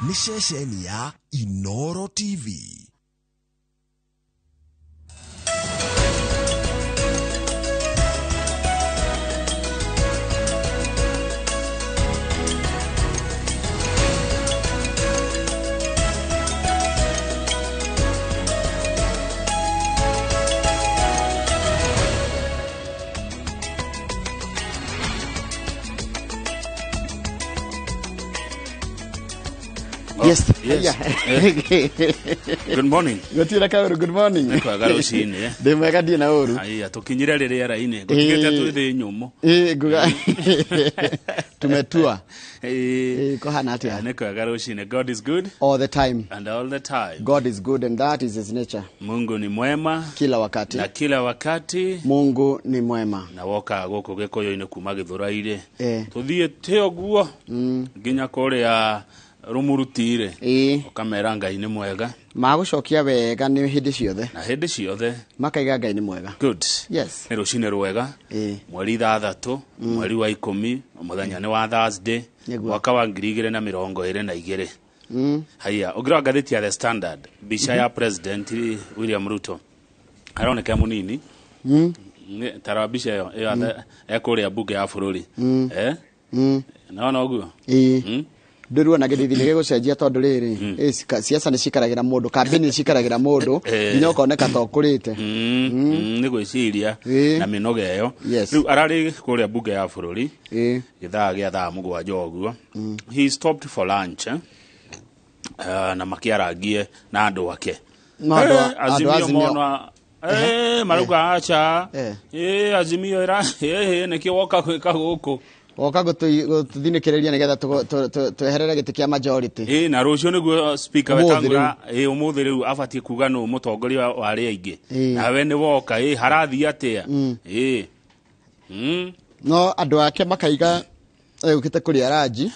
Nĩ ceceni ya Inoro TV. Yes. Yes. Yeah. Good morning. Gũtirĩ na kaũru, good morning. Nĩ kwega rũcinĩ. Ndĩ mwega ndirĩ na ũru. Aya tũkinyire rĩera-inĩ ngũtigĩte twĩ thĩ nyũmũ. Ĩ nguga tumetua. Ĩ Ĩ kũhana atĩa? nĩ kwega rũcinĩ. God is good All the time. and all the time. God is good and that is his nature. Mungu ni mwema Kila wakati. na kila wakati Mungu ni mwema. na woka gũkũ gĩkũyũ-inĩ kuma gĩthũrai-rĩ Eh. tũthiĩte ũguo nginya kũrĩa rũmũruti-rĩ Ĩ ũkamera Ngai nĩ mwega magũcokia wega nĩ hĩndĩ ciothe. na hĩndĩ ciothe. Makaiga Ngai nĩ mwega. Good. Yes. Nĩ rũcinĩ rwega. Ĩ. Mweri 6 mweri wa 10 mũthenya nĩ wa Thursday Nĩguo. mwaka wa 2022. Haya ũngĩrora ngathĩti ya The Standard mbica ya President William Ruto aroneka e mũnini. Tarora mbica ĩyo ĩyo ekũrĩa mbunge ya bũrũri. Eh? Nĩwona ũguo? Ĩ. Mm. Ndĩruona gĩthithi nĩ gĩgũcenjia tondũ rĩrĩ ĩ, ciaca nĩ cikaragĩra mũndũ, kambĩni nĩ cikaragĩra mũndũ nginya ũkoneka ta ũkũrĩte. Nĩ gwĩciria Ĩ. na mĩnoga ĩyo. Yes. Rĩu ararĩ kũrĩa mbunge ya bũrũri Ĩ. gĩthaa gĩa thaa 7 ũguo. He stopped for lunch, eh? Na makĩarangie na andũ ake. No, andũ a- andũ a Azimio Azimio. mona marauga aca. Eh. Azimio ĩra nĩkĩo woka gwĩka gũkũ. Woka gũtũthinĩkĩrĩria nĩgetha tweherere gĩtĩ kĩa majority. Na rũciũ nĩguo speaker Ũmũthĩ Wetangula ũmũthĩ rĩu abatiĩ kuga nũ mũtongoria wa arĩa aingĩ. Ĩ. Nawe nĩ woka harathiĩ atĩa? No andũ ake makaiga ũkĩte kũrĩa ranji.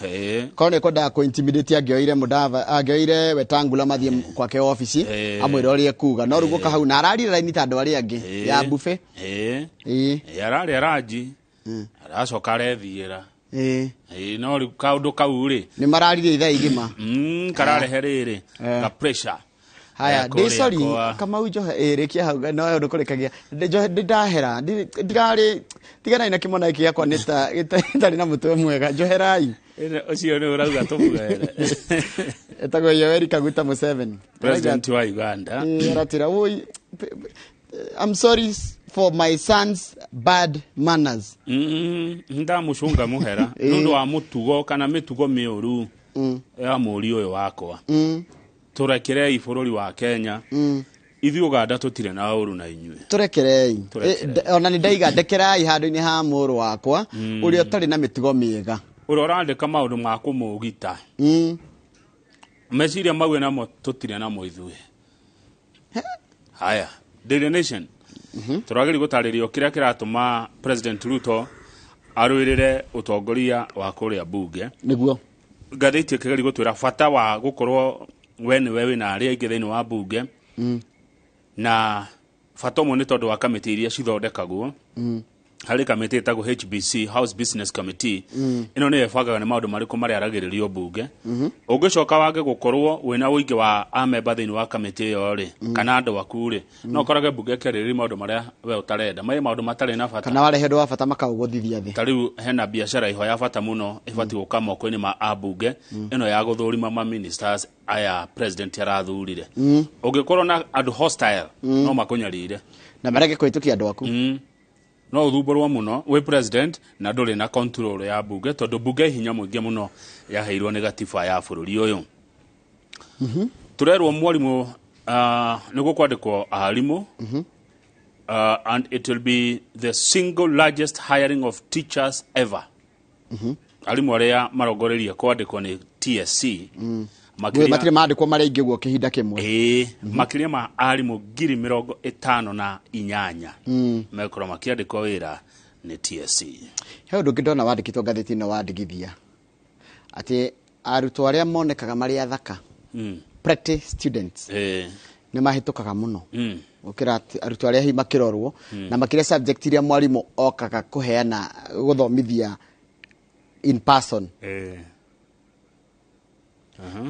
Korwo nĩ kwendaga kũ intimidate angĩoire Mudava, angĩoire Wetangula mathiĩ kwake obici amwĩre ũrĩa ekuga, no rĩu gũka hau na ararire raini ta andũ arĩa angĩ ya buffet. Ĩ. Ararĩa ranji aracoka arethiĩra. Ĩ. No rĩu kaũndũ kau rĩ Nĩ mararire ithaa igima. Kararehe rĩrĩ Eh. ka pressure. Haya, ndĩ Kũrĩa sorry Kamau Njohe ĩ rĩkia hau no ũndũ kũrĩkagia. Njohe ndĩ ndahera ndirarĩ tiganai na kĩmwana gĩkĩ gĩakwa nĩ ta gĩtarĩ na mũtwe mwega njoherai. Ũcio nĩ ũrauga tũmũhere. Etagwo Yoweri Kaguta Museveni. President wa Uganda. Ĩ, aratwĩra woi I'm sorry for my son's bad manners. Ndamucunga muhera nĩ ũndũ wa mũtugo kana mĩtugo mĩũru ya mũriũ ũyũ wakwa. Tũrekerei bũrũri wa Kenya. Ithuĩ Uganda tũtirĩ na ũru na inyuĩ. Tũrekerei. Tũrekerei. Ona nĩ ndaiga ndekerai handũ-inĩ ha mũrũ wakwa ũrĩa ũtarĩ na mĩtugo mĩega. Ũrĩa ũrandĩka maũndũ ma kũmũgita. Meciria mau namo tũtirĩ namo ithuĩ. Haya, Daily Nation. Tũragĩria gũtarĩrio kĩrĩa kĩratũma President Ruto arũĩrĩre ũtongoria wa kũrĩa mbunge. Nĩguo. Ngathĩti ĩkĩgeria gũtwĩra bata wa gũkorwo we nĩwe wĩna arĩa aingĩ thĩinĩ wa mbunge. Na bata ũmwe nĩ tondũ wa kamĩtĩ iria cithondekagwo. Harĩ kamĩtĩ ĩtagwo HBC, House Business Committee. Ĩno nĩyo ĩbangaga nĩ maũndũ marĩkũ marĩa aragĩrĩrio mbunge. Ũngĩcoka wage gũkorwo wĩna ũingĩ wa amemba thĩinĩ wa kamĩtĩ ĩyo rĩ, kana andũ aku rĩ, no ũkorage mbunge ĩkĩarĩrĩria maũndũ marĩa we ũtarenda, marĩ maũndũ matarĩ na bata. Kana warehe ũndũ wa bata makaũgũthithia thĩ. Ta rĩu hena biacara iho ya bata mũno ĩbatiĩ gũka moko-inĩ ma ambunge, ĩno ya gũthũrima ma ministers aya president arathurire. Ũngĩkorwo na andũ hostile no makũnyarire. Na marege kũhĩtũkia andũ aku. No ũthumbũrwo mũno wĩ president na ndũrĩ na control ya mbunge tondũ mbunge hinya mũingĩ mũno yaheirwo nĩ gatiba ya bũrũri ũyũ. Tũrerwo mwarimũ nĩ gũkwandĩkwo arimũ. And it will be the single largest hiring of teachers ever. Arimũ arĩa marongoreirie kwandĩkwo nĩ TSC. Matirĩ mandĩkwo marĩ aingĩ ũguo kĩhinda kĩmwe. Makĩria ma arimũ 58,000 mekorwo makĩandĩkwo wĩra nĩ TSC. He ũndũ ũngĩ ndona wandĩkĩtwo ngathĩti-inĩ wandĩkithia atĩ arutwo arĩa monekaga marĩ athaka, pretty students, nĩ mahĩtũkaga mũno gũkĩra arutwo arĩa hihi makĩrorwo na makĩria subject iria mwarimũ okaga kũheana gũthomithia in person.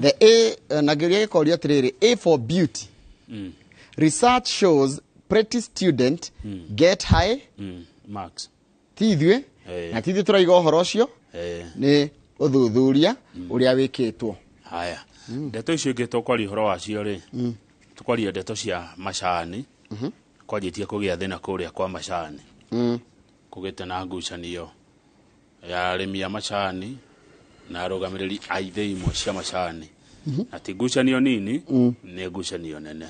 The A na ngĩũria gĩkorio atĩrĩrĩ, A for beauty. Research shows pretty student get high marks. Ti ithuĩ na ti ithuĩ tũraiga ũhoro ũcio, nĩ ũthuthuria ũrĩa wĩkĩtwo. Haya, ndeto icio ingĩ tũkwaria ũhoro wacio rĩ, tũkwaria ndeto cia macani. Kwanjĩtie kũgĩa thĩna kũrĩa kwa macani, kũgĩte na ngucanio ya arĩmi a macani na arũgamĩrĩri a ithĩi imwe cia macani, na ti ngucanio nini, nĩ ngucanio nene.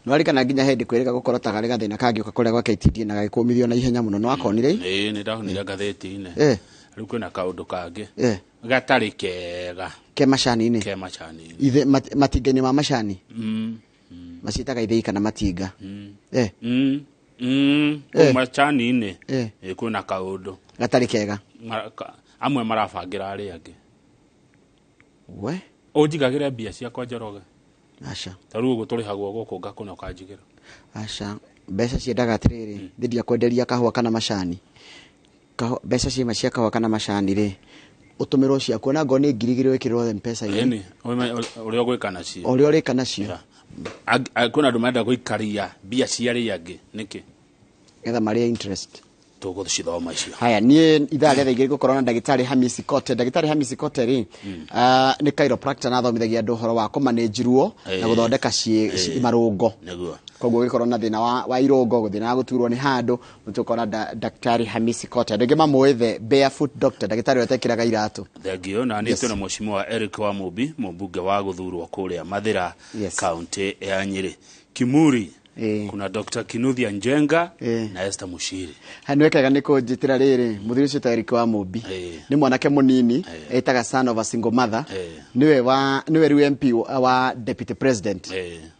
Nĩwarikana nginya hĩndĩ kwĩrĩga gũkorwo ta garĩ gathĩna kangĩũka kũrĩa gwa KTDA na gagĩkũmithio na ihenya mũno, nĩwakonire? Ĩĩ, nĩndahonire ngathĩti-inĩ. Rĩu kwĩna kaũndũ kangĩ gatarĩ kega ke macani-inĩ, ke macani-inĩ, ithe matinga-inĩ ma macani, maciĩtaga ithĩi kana matinga. Kũu macani-inĩ kwĩna kaũndũ gatarĩ kega, amwe marabangĩra arĩa angĩ. We ũnjigagĩre mbia ciakwa Njoroge? Aca. Ta rĩu ũguo tũrĩhagwo gũkũ ngakũna ũkanjigĩra. Aca, mbeca ciendaga atĩrĩrĩ, thĩndia kwenderia kahũa kana macani, mbeca ciima cia kahũa kana macani rĩ, ũtũmĩrwo ciaku ona ngorwo nĩ 2,000 wĩkĩrĩrwo M-Pesa-inĩ. Ĩni, ũrĩa ũgwĩka nacio. Ũrĩa ũrĩka nacio. Kwĩna andũ marenda gũikaria mbia cia arĩa angĩ nĩkĩ? Getha marĩe interest. Tũgũcithoma icio. Haya, niĩ ithaa rĩa thaa igĩrĩ ngũkorwo na ndagĩtarĩ Hamisi Kote. Ndagĩtarĩ Hamisi Kote rĩ, nĩ chiropractor na athomithagia andũ ũhoro wa kũmanage ruo na gũthondeka marũngo. Nĩguo. Koguo ũgĩkorwo na thĩna wa irũngo, thĩna wa gũturwo nĩ handũ, nĩtũgũkorwo na Daktari Hamisi Kote. Andũ aingĩ mamũĩ the barefoot doctor, ndagĩtarĩ ũrĩa ũtekĩraga iratũ. Thengio. Na nĩ twĩna mheshimiwa Eric wa Mũmbi, mũmbunge wa gũthurwo kũrĩa Mathĩra, kaunti ya Nyĩrĩ. Kimuri, kuna Dr. Kinuthia Njenga na Esther Mushiri. Nĩ wekega nĩ kũnjĩtĩra rĩrĩ, mũthuri ũcio ta Eric wa Mũmbi nĩ mwanake mũnini, etaga son of a single mother, nĩwe rĩu MP wa deputy president.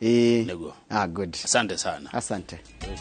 Nĩguo. Good. Asante sana. Asante. Good.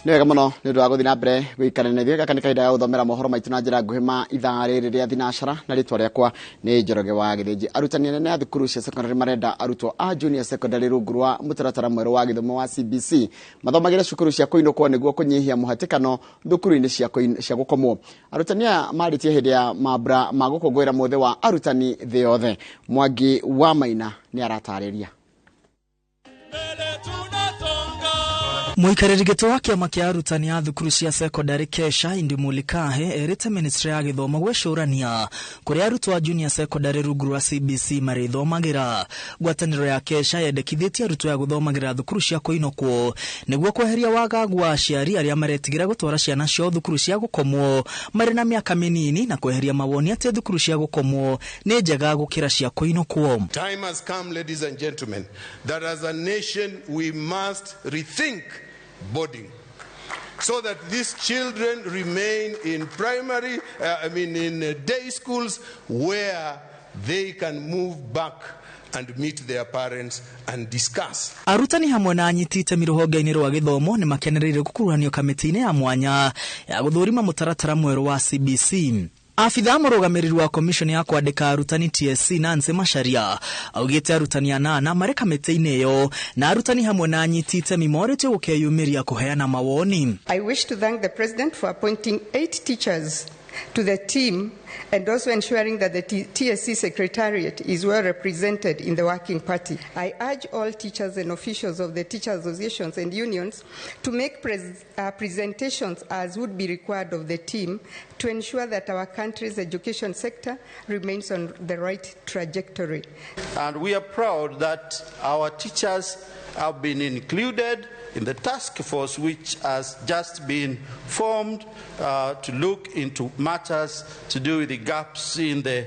Nĩ wega mũno nĩ ũndũ wa gũthiĩ na mbere gũikara na ithuĩ. Gaka nĩ kahinda ga gũthomera mohoro maitũ na njĩra nguhĩ ma ithaa rĩrĩ rĩa thinacara, na rĩtwa rĩakwa nĩ Njoroge wa Gĩthĩnji. Arutani anene a thukuru cia secondary marenda arutwo a junior secondary rungu rwa mũtaratara mwerũ wa gĩthomo wa CBC mathomagĩre cukuru cia kũinũkwo nĩguo kũnyihia mũhatĩkano thukuru-inĩ cia gũkomwo. Arutani aya marĩtie hĩndĩ ya mambura ma gũkũngũĩra mũthĩ wa arutani thĩ yothe. Mwangi wa Maina nĩ aratarĩria. Mũikarĩri gĩtĩ wa kĩama kĩa arutani a thukuru cia secondary Kesha Indi Mulikahe erĩte ministry ya gĩthomo gwĩcũrania kũrĩa arutwo a junior secondary rungu rwa CBC marĩthomagĩra. Ngwatanĩro ya Kesha yendekithĩtie arutwo ya gũthomagĩra thukuru cia kũinũkwo nĩguo kweheria wagagu wa aciari arĩa maretigĩra gũtwara ciana ciao thukuru cia gũkomwo marĩ na mĩaka mĩnini, na kweheria mawoni atĩ thukuru cia gũkomwo nĩ njega gũkĩra cia kũinũkwo. Time has come, ladies and gentlemen, that as a nation we must rethink boarding so that these children remain in primary, in day schools where they can move back and meet their parents and discuss. Arutani hamwe na anyiti itemi rũhonge-inĩ rwa gĩthomo nĩ makenereire gũkuruhanio kamĩtĩ-inĩ ya mwanya ya gũthũrima mũtaratara mwerũ wa CBC. Afitha mũrũgamĩrĩri wa commission ya kwandĩka arutani TSC Nancy Macharia augĩte arutani anana marĩ kamĩtĩ-inĩ ĩyo, na arutani hamwe na anyiti itemi morĩtio gũkeyumĩria kũheana mawoni. I wish to thank the president for appointing 8 teachers to the team and also ensuring that the TSC Secretariat is well represented in the working party. I urge all teachers and officials of the teacher associations and unions to make presentations as would be required of the team to ensure that our country's education sector remains on the right trajectory. And we are proud that our teachers have been included in the task force which has just been formed to look into matters to do with the gaps in the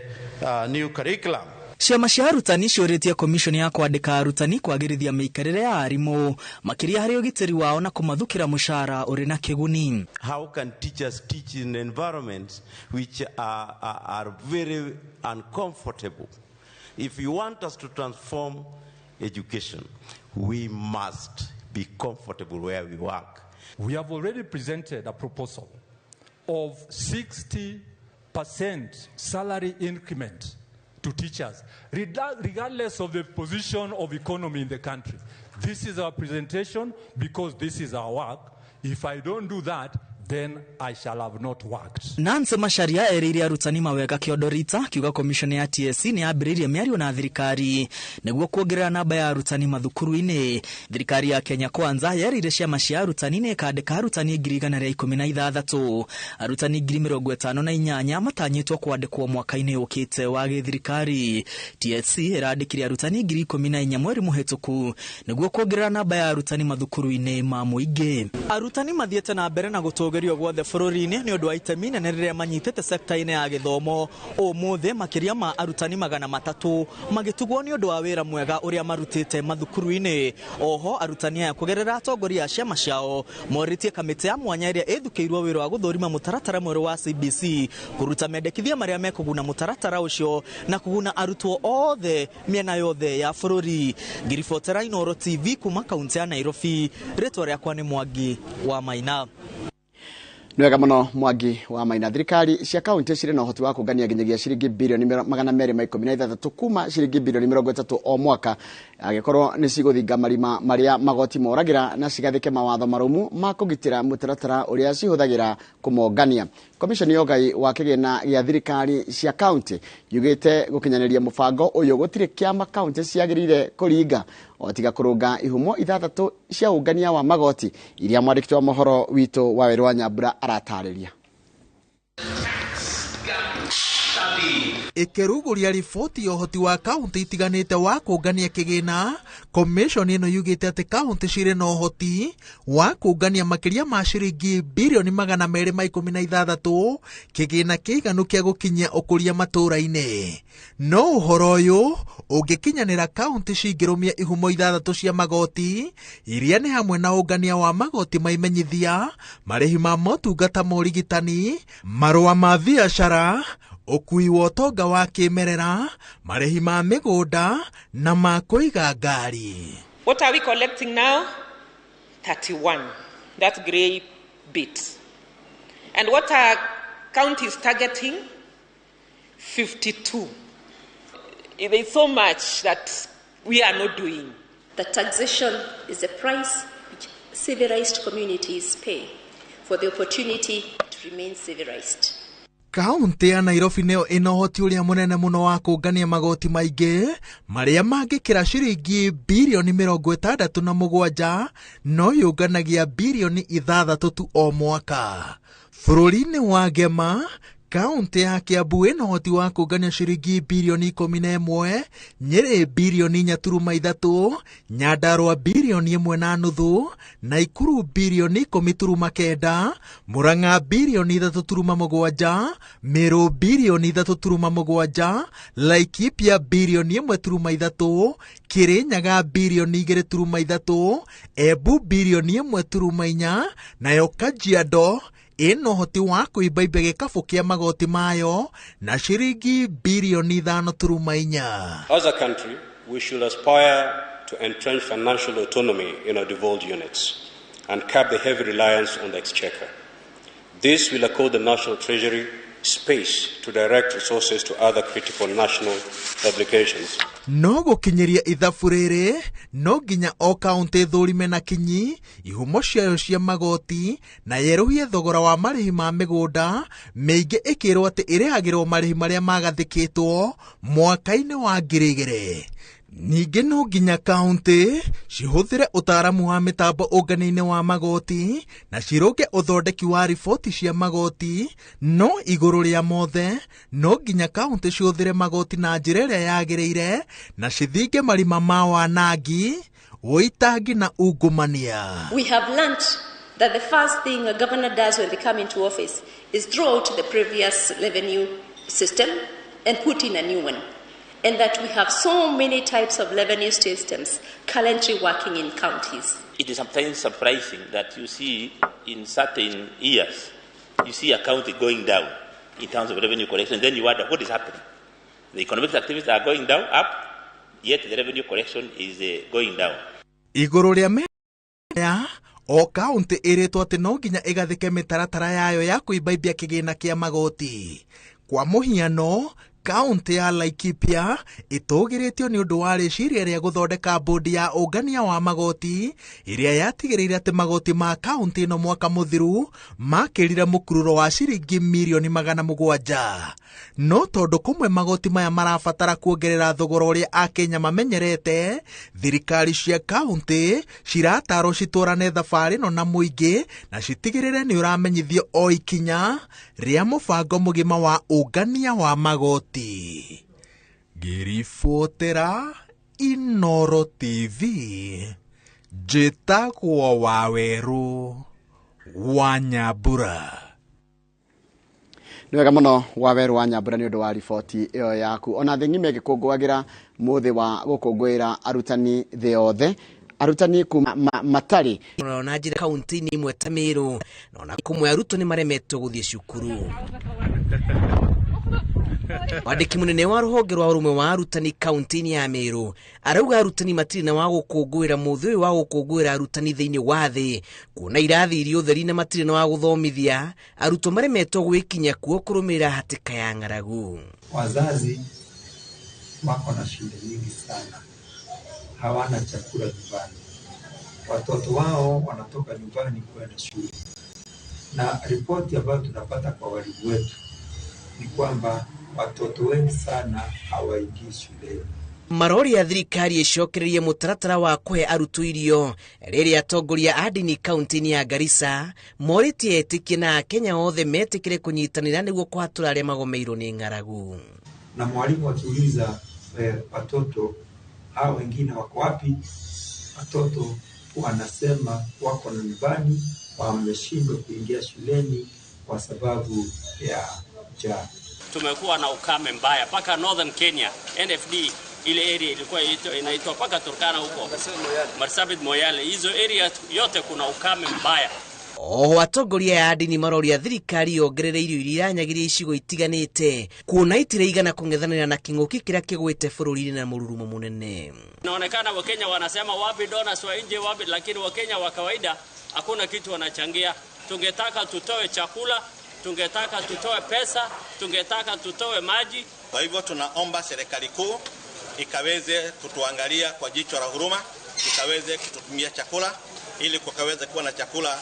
new curriculum. Ciama cia arutani ciũrĩtie commission ya kwandĩka arutani kwagĩrithia mĩikarĩre ya arimũ makĩria harĩ ũgitĩri wao na kũmathukĩra mũcara ũrĩ na kĩguni. How can teachers teach in environments which are very uncomfortable? If you want us to transform education, we must Be comfortable where we work. We have already presented a proposal of 60% salary increment to teachers, regardless of the position of economy in the country. This is our presentation because this is our work. If I don't do that, then I shall have not worked. Nancy Macharia erĩire arutani mawega kĩondo rita kiuga commission ya TSC nĩ yambĩrĩirie mĩario na thirikari nĩguo kuongerera namba ya arutani mathukuru-inĩ. Thirikari ya Kenya Kwanza yerĩire ciama cia arutani nĩ ĩkandĩka arutani 116,000. Arutani 58,000 matanyĩtwo kwandĩkwo mwaka-inĩ ũkĩte wa gĩthirikari. TSC ĩrandĩkire arutani 14,000 mweri mũhĩtũku nĩguo kuongerera namba ya arutani mathukuru-inĩ ma mũingĩ. Arutani mathiĩte na mbere na gũtũgĩrio guothe bũrũri-inĩ nĩ ũndũ wa itemi nene rĩrĩa manyitĩte sekta-inĩ ya gĩthomo. Ũmũthĩ makĩria ma arutani 300 magĩtugwo nĩ ũndũ wa wĩra mwega ũrĩa marutĩte mathukuru-inĩ. Oho arutani aya kũgerera atongoria a ciama ciao morĩtie kamĩtĩ ya mwanya ĩrĩa ĩthukĩirwo wĩra wa gũthũrima mũtaratara mwerũ wa CBC kũruta mendekithia marĩa mekũguna mũtaratara ũcio na kũguna arutwo othe mĩena yothe ya bũrũri. Ngiribotera Inooro TV kuma kaunti ya Nairobi, rĩtwa rĩakwa nĩ Mwangi wa Maina. Nĩ wega mũno Mwangi wa Maina. Thirikari cia kaunti cirĩ na ũhoti wa kũngania nginyagia ciringi birioni 216 kuma ciringi birioni 30 o mwaka angĩkorwo nĩ cigũthinga marima marĩa magoti moragĩra na cigathĩke mawatho marũmu ma kũgitĩra mũtaratara ũrĩa cihũthagĩra kũmongania. Komishoni ya ũgai wa kĩgĩna gĩa thirikari cia kaunti yugĩte gũkinyanĩria mũbango ũyũ gũtirĩ kĩama kaunti ciagĩrĩire kũringa o tiga kũrũnga ihumo 6 cia ũngania wa magoti iria mwandĩki wa mohoro witũ wa Werũ wa Nyambura aratarĩria. Ĩkĩrugũria riboti ya ũhoti wa kaunti itiganĩte wa kũngania kĩgĩna, commission ĩno yugĩte atĩ kaunti cirĩ na ũhoti wa kũngania makĩria ma ciringi birioni 216 kĩgĩna kĩiganu kĩa gũkinyia ũkũria matũũra-inĩ. No ũhoro ũyũ ũngĩkinyanĩra kaunti cingĩrũmia ihumo 6 cia magoti iria nĩ hamwe na ũngania wa magoti ma imenyithia, marĩhi ma motungata ma ũrigitani, marũa ma biacara, ũkui wa ũtonga wa kĩmerera, marĩhi ma mĩgũnda na ma kũiga ngari. What are we collecting now? 31. That grey bit. And what are counties targeting? 52. There is so much that we are not doing. The taxation is a price which civilized communities pay for the opportunity to remain civilized. Kaunti ya Nairobi nĩyo ĩna ũhoti ũrĩa mũnene mũno wa kũngania magoti maingĩ marĩa mangĩkĩra ciringi birioni 67 no yũnganagia birioni 6 tu o mwaka. Bũrũri-inĩ wa Gema, kaunti ya Kiambu ĩna ũhoti wa kũngania ciringi birioni 11, Nyĩrĩ birioni 4.3, Nyandarua birioni 1.5, Naikuru birioni 10.9, Murang'a birioni 3.7, Meru birioni 3.7, Laikipia birioni 1.3, Kirinyaga birioni 2.3, Embu birioni 1.4, nayo Kajiado ĩna ũhoti wa kũimbaimba gĩkabũ kĩa magoti mayo na ciringi birioni 5.4. As a country, we should aspire to entrench financial autonomy in our devolved units and curb the heavy reliance on the exchequer. This will accord the National Treasury space to direct resources to other critical national obligations. No gũkinyĩria ithabu rĩrĩ no nginya o kaunti thũrime na kinyi ihumo ciayo cia magoti na yerũhie thogora wa marĩhi ma mĩgũnda mĩingĩ ĩkĩrwo atĩ ĩrĩhagĩrwo marĩhi marĩa magathĩkĩtwo mwaka-inĩ wa 2000. Ningĩ no nginya kaunti cihũthĩre ũtaaramu wa mĩtambo ũngania-inĩ wa magoti na cirũnge ũthondeki wa riboti cia magoti, no igũrũ rĩa mothe no nginya kaunti cihũthĩre magoti na njĩra ĩrĩa yagĩrĩire na cithinge marima ma wanangi, ũitangi na ungumania. We have learnt that the first thing a governor does when they come into office is throw out the previous revenue system and put in a new one. And that we have so many types of revenue systems currently working in counties. It is sometimes surprising that you see in certain years, you see a county going down in terms of revenue collection. Then you wonder what is happening. The economic activities are going down, up, yet the revenue collection is going down. Igũrũ rĩa Ya o kaunti ĩrĩtwo atĩ no nginya ĩgathĩke mĩtaratara yayo ya kũimbaimbia kĩgĩna kĩa magoti. Kwa mũhiano, kaunti ya Laikipia ĩtũgĩrĩtio nĩ ũndũ wa rĩciria rĩa gũthondeka bodi ya ũngania wa magoti ĩrĩa yatigĩrĩire atĩ magoti ma kaunti ĩno mwaka mũthiru makĩrire mũkururo wa ciringi mirioni 700. No tondũ kũmwe magoti maya marabatara kuongerera thogora ũrĩa Akenya mamenyerete, thirikari cia kaunti ciratarwo citwarane thabarĩ ĩno na mũingĩ na citigĩrĩre nĩ ũramenyithio o ikinya rĩa mũbango mũgima wa ũngania wa magoti. Ngĩribotera Inoro TV, njĩtagwo Wawerũ wa Nyambura. Nĩ wega mũno Wawerũ wa Nyambura nĩ ũndũ wa riboti ĩyo yaku. Ona thĩ ng'ima ĩgĩkũngũagĩra mũthĩ wa gũkũngũĩra arutani thĩ yothe, arutani kuma matarĩ na njĩra kaunti-inĩ imwe ta Meru, na ona kũmwe arutwo nĩ maremetwo gũthiĩ cukuru. Mwandĩki mũnene wa rũhonge rwa ũrũmwe wa arutani kaunti-inĩ ya Meru arauga arutani matirĩ na wa gũkũngũĩra mũthĩ ũyũ wa gũkũngũĩra arutani thĩinĩ wa thĩ, kuona irathi iria ũtheri na matirĩ na wa gũthomithia arutwo maremetwo gwĩkinya kuo kũrũmĩrĩra hatĩka ya ng'aragu. Wazazi wako na shida nyingi sana, hawana chakula nyumbani, watoto wao wanatoka nyumbani kwenda shule, na ripoti ambayo tunapata kwa walimu wetu ni kwamba watoto wengi sana hawaingii shuleni. Marori ya thirikari icokererie mũtaratara wa kũhe arutwo irio rĩrĩa atongoria a ndini kaunti-inĩ ya Garissa morĩtie etĩkia na Akenya othe metĩkĩre kũnyitanĩra nĩguo kũhatũra arĩa magomeirwo nĩ ng'aragu. Na mwalimu akiuliza watoto hao wengine wako wapi, watoto wanasema wako nyumbani, wameshindwa kuingia shuleni kwa sababu ya njaa. Tumekuwa na ukame mbaya paka Northern Kenya, NFD ile area ilikuwa inaitwa paka Turkana huko Marsabit, Moyale, hizo area yote kuna ukame mbaya. Oho atongoria a ndini maroria thirikari yongerere irio iria iranyagiria icigo itiganĩte kuona itiraigana kũng'ethanĩra na kĩng'ũki kĩrĩa kĩgwĩte bũrũri-inĩ na mũrurumo mũnene. Inaonekana Wakenya wanasema wapi donors wa nje wapi, lakini Wakenya wa kawaida hakuna kitu wanachangia. Tungetaka tutoe chakula, tungetaka tutoe pesa, tungetaka tutoe maji. Kwa hivyo tunaomba serikali kuu ikaweze kutuangalia kwa jicho la huruma, ikaweze kututumia chakula ili kukaweze kuwa na chakula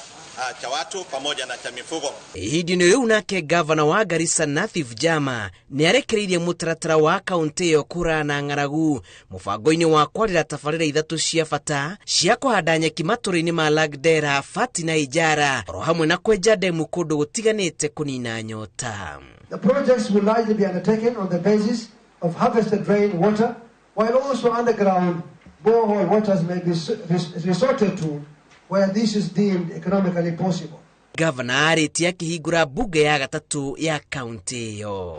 cha watu pamoja na cha mifugo. Ihinda-inĩ rĩu nake gavana wa Garissa Nathif Jama nĩ arekereirie mũtaratara wa kaunti ĩyo kũraya na ng'aragu mũbango-inĩ wa kwarĩra tabarĩra ithatũ cia bata cia kũhanda nyeki matũra-inĩ ma Lagdera, Fati na Ijara, oro hamwe na kwenja ndemu kũndũ gũtiganĩte kũnina nyota. The projects will largely be undertaken on the basis of harvested rain water, while also underground borehole waters may be resorted to where this is deemed economically possible. Gavana arĩtie akĩhingũra bunge ya gatatũ ya kaunti ĩyo.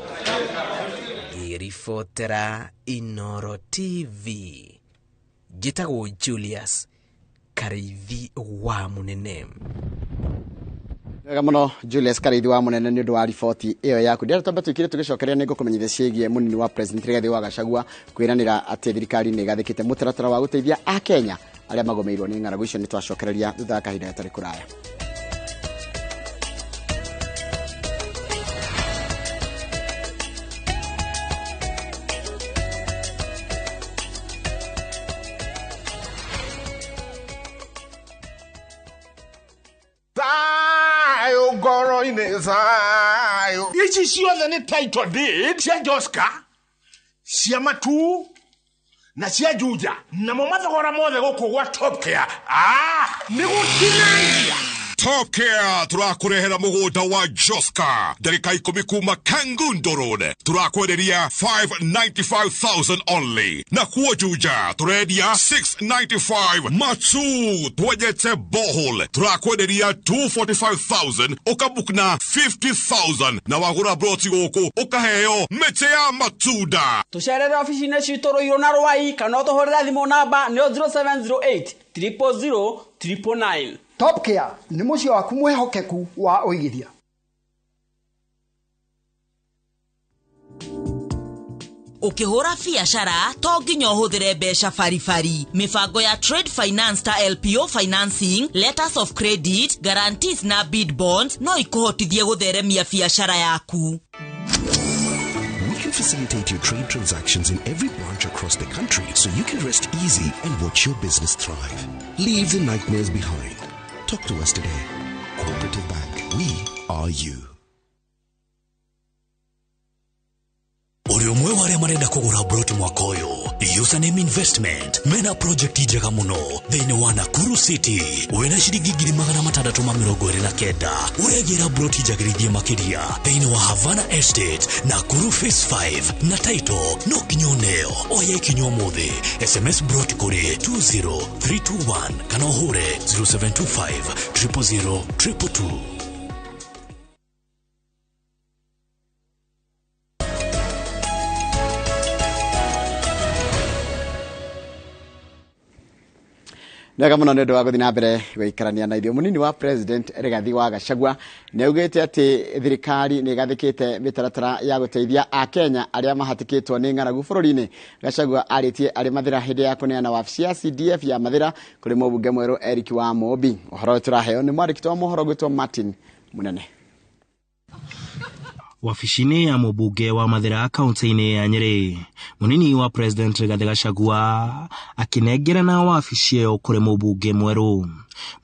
Ngĩribotera Inoro TV, njĩtagwo Julius Karĩithi wa Mũnene. Wega mũno Julius Karĩithi wa Mũnene nĩ ũndũ wa riboti ĩyo yaku. Ndĩrenda twambe tũikire tũgĩcokeria nĩ ngũkũmenyithia ciĩgiĩ mũnini wa President Rigathĩ wa Gachagua kwĩranĩra atĩ thirikari nĩ ĩgathĩkĩte mũtaratara wa gũteithia Akenya arĩa magomeirwo nĩ ng'aragu. Icio nĩ twacokereria thutha wa kahinda gatarĩ kũraya. Ici ciothe nĩ title deed cia Joska, cia Matu na cia Juja, namo mathogora mothe gũkũ gwa Top Care nĩ gũtinangia. Top Care tũrakũrehera mũgũnda wa Joska ndagĩka 10 kuma Kangundo Road, tũrakwenderia 595,000 only, na kuo Juja tũrendia 695, Matu twenjete borehole tũrakwenderia 245,000, ũkabukna 50,000, na wagũra broti gũkũ ũkaheo mĩtĩ ya matunda. Tũcerere ofici-inĩ citũ Rũirũ na Rwai, kana ũtũhũrĩre thimũ namba nĩyo 0708 000 999. Top Care nĩ mũciĩ waku mwĩhokeku wa ũigithia. Ũkĩhũra biacara to nginya ũhũthĩre mbeca baribari. Mĩbango ya trade finance ta LPO financing, letters of credit, guarantees na bid bonds no ikũhotithie gũtheremia biacara yaku. We can facilitate your trade transactions in every branch across the country so you can rest easy and watch your business thrive. Leave the nightmares behind. Talk to us today. Cooperative Bank. We are you. Uri umwe wa aria marenda kugura broti mwaka uyu, Username Investment mena project njega muno thiini wa Nakuru City. Wina ciringi 629,000 uregira broti njagirithie makiria thiini wa Havana Estate, Nakuru Phase 5 na title no kinya uneo. Oya ikinya umuthi, SMS broti kuri 20321 kana uhure 0725 000 222. Nega muno nĩ ũndũ wa gũthiĩ na mbere gũikarania na ithuĩ. Mũnini wa President Rigathi wa Gachagua nĩ augĩte atĩ thirikari nĩ ĩgathĩkĩte mĩtaratara ya gũteithia Akenya arĩa mahatĩkĩtwo nĩ ng'aragu bũrũri-inĩ. Gachagua arĩtie arĩ Mathĩra hĩndĩ ya kũneana wabici ya CDF ya Mathĩra kũrĩ mũmbunge mwerũ Eric wa Mũmbi. Ũhoro ũyũ tũraheo nĩ mwandĩki wa mohoro gwĩtwo Martin Munene. Wabici-inĩ ya mũmbunge wa Mathĩra kaunti-inĩ ya Nyĩrĩ, mũnini wa President Rigathi Gachagua akĩnengerana wabici ĩyo kũrĩ mũmbunge mwerũ.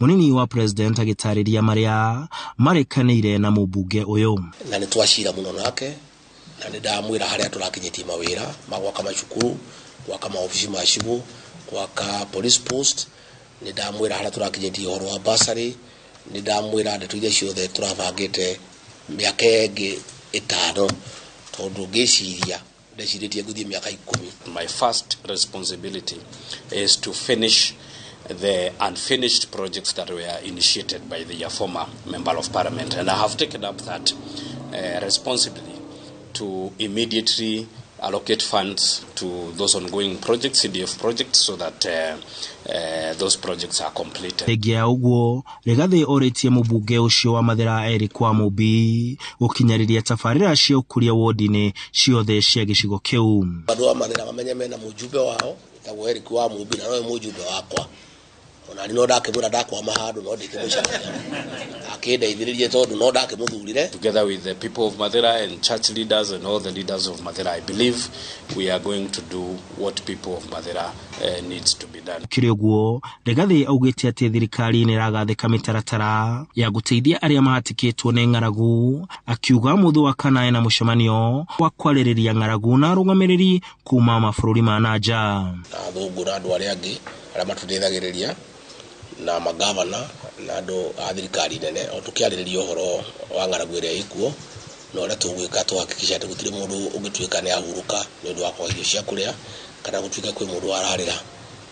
Mũnini wa President agĩtarĩria marĩa marĩkanĩire na mũmbunge ũyũ. Na nĩ twacira mũno nake, na nĩ ndamwĩra harĩa tũrakinyĩtie mawĩra ma gwaka macukuru, gwaka maobici ma cibũ, gwaka police post, nĩ ndamwĩra harĩa tũrakinyĩtie ũhoro wa bursary, nĩ ndamwĩra ndeto iria ciothe tũrabangĩte mĩaka ĩngĩ 5, tondu ngĩciria ndecirĩtie ngũthiĩ mĩaka 10. My first responsibility is to finish the unfinished projects that were initiated by the former member of parliament, and I have taken up that responsibility to immediately allocate funds to those ongoing projects, CDF projects, so that those projects are completed. Thengia ya ũguo, Rigathi orĩtie mũmbunge ũcio wa Mathĩra Eric wa Mũmbi gũkinyarĩria tabarĩra cia ũkũria wodi-inĩ ciothe cia gĩcigo kĩu. Andũ a Mathĩra mamenye mena mũjumbe wao wĩtagwo Eric wa Mũmbi, na nowe mũjumbe wakwa. Ona niĩ no ndakĩmwĩra ndakwama handũ no ndingĩmũcemania, akĩndeithĩrĩrie tondũ no ndakĩmũthurire. Together with the people of Mathira and church leaders and all the leaders of Mathira, I believe we are going to do what people of Mathira needs to be done. Kĩrĩ ũguo, Rigathi augĩte atĩ thirikari nĩ ĩragathĩka mĩtaratara ya gũteithia arĩa mahatĩkĩtwo nĩ ng'aragu, akiuga mũthĩ wa kana ena mũcemanio wa kwarĩrĩria ng'aragu na arũgamĩrĩri kuma mabũrũri ma na nja. Na athũngũ na andũ arĩa angĩ arĩa matũteithagĩrĩria na magavana na andũ a thirikari nene, o tũkĩarĩrĩria ũhoro wa ng'aragu ĩrĩa ĩkuo na ũrĩa tũgwĩka tũhakikisha atĩ gũtirĩ mũndũ ũngĩtuĩka nĩ ahurũka nĩ ũndũ wa kwaga irio cia kũrĩa kana gũtuĩka kwĩ mũndũ ararĩra.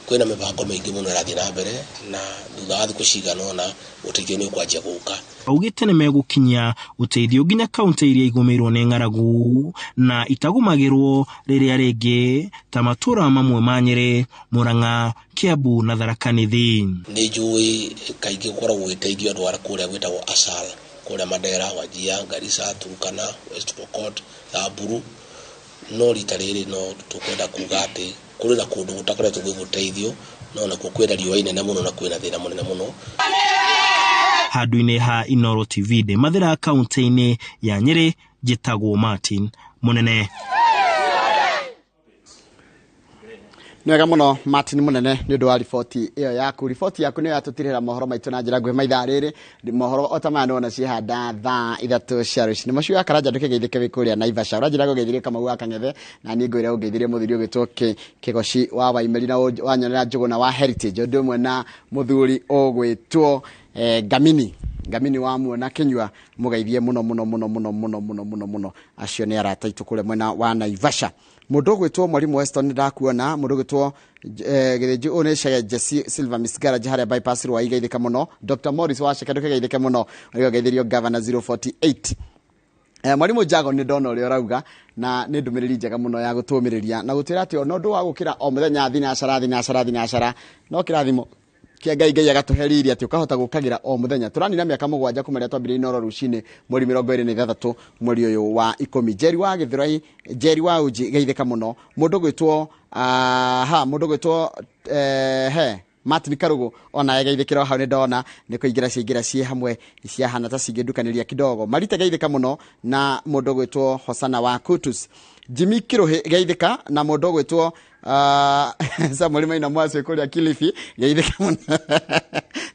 Kwĩna mĩbango mĩingĩ mũno ĩrathiĩ na mbere, na thutha wa thikũ cigana ũna ũteithio nĩ ũkwanjia gũka. Augĩte nĩ megũkinyia ũteithio nginya kaunti iria igũmĩirwo nĩ ng'aragu na itagũmagĩrwo rĩrĩa rĩngĩ ta matũra mamwe ma Nyĩrĩ, Murang'a, Kiambu na Tharaka Nithi. Nĩ njũĩ kaingĩ gũkoragwo gũgĩteithio andũ arĩa kũrĩa gwĩtagwo ASAL, kũrĩa Mandera, Wajir, Garissa, Turkana, West Pokot, Samburu. No rita rĩrĩ no tũkwenda kuga atĩ kũrĩ na kũndũ gũtakoretwo gwĩ gũteithio, no nakuo kwĩna riũa inene mũno na kwĩna thĩna mũnene mũno. Handũ-inĩ ha Inooro TV ndĩ Mathĩra kaunti-inĩ ya Nyĩrĩ, njĩtagwo Martin Munene. Nĩ wega mũno Martin Munene nĩ ũndũ wa riboti ĩyo yaku. Riboti yaku nĩyo yatũtirĩra mohoro maitũ na njĩra nguhĩ maithaa rĩrĩ. Mohoro o ta maya nĩwona ciĩhanda thaa 3 cia rũcinĩ. Mũciĩ wa Karanja ndũkĩgeithĩke wĩ kũrĩa Naivasha. Ũranjĩra ngũgeithĩrie Kamau wa Kang'ethe, na niĩ ngwĩre ũngeithĩrie mũthuri ũgwĩtwo Kĩgoci wa Waimeri na wanyonera Njũgũna wa Heritage, ũndũ ũmwe na mũthuri ũgwĩtwo Ngamini. Ngamini wa muona Kĩnyua, mũgeithie mũno mũno mũno mũno mũno mũno mũno mũno. Acio nĩ arata aitũ kũrĩa mwena wa Naivasha. Mũndũ ũgwĩtwo Mwalimu Weston ndakuona, mũndũ ũgwĩtwo Gĩthĩnji ũyũ nĩ Chege Jesse Silver Miss Garage harĩa bypass rwa igeithĩka mũno. Dr Morris wa Cheke ndũkĩgeithĩke mũno, ũrĩa ũgeithĩrio Governor 048. Mwalimu Jago nĩ ndona ũrĩa ũrauga, na nĩ ndũmĩrĩri njega mũno ya gũtũmĩrĩria na gũtwĩra atĩ ona ũndũ wa gũkĩra o mũthenya thinacara thinacara thinacara no kĩrathimo Kia Ngai, Ngai agatũhe riri atĩ ũkahota gũkagĩra o mũthenya. Tũranina mĩaka 7 kuma rĩrĩa twambĩrĩirie Inooro rũcinĩ, mweri 26 mweri ũyũ wa 10. Njeri wa Gĩthũrai, Njeri wa Uji, geithĩka mũno. Mũndũ gwĩtwo ha mũndũ gwĩtwo he Martin Karugu ona geithĩkĩra hau, nĩ ndona nĩ kũingĩra ciaingĩra ciĩ hamwe, ciahana ta cingĩndukanĩria kidogo. Marite, geithĩka mũno. Na mũndũ gwĩtwo Hosana wa Kutus, Jimmy Kiruhi, geithĩka. Na mũndũ gwĩtwo Samuel Maina Mwasi kũrĩa Kilifi, geithĩka mũno.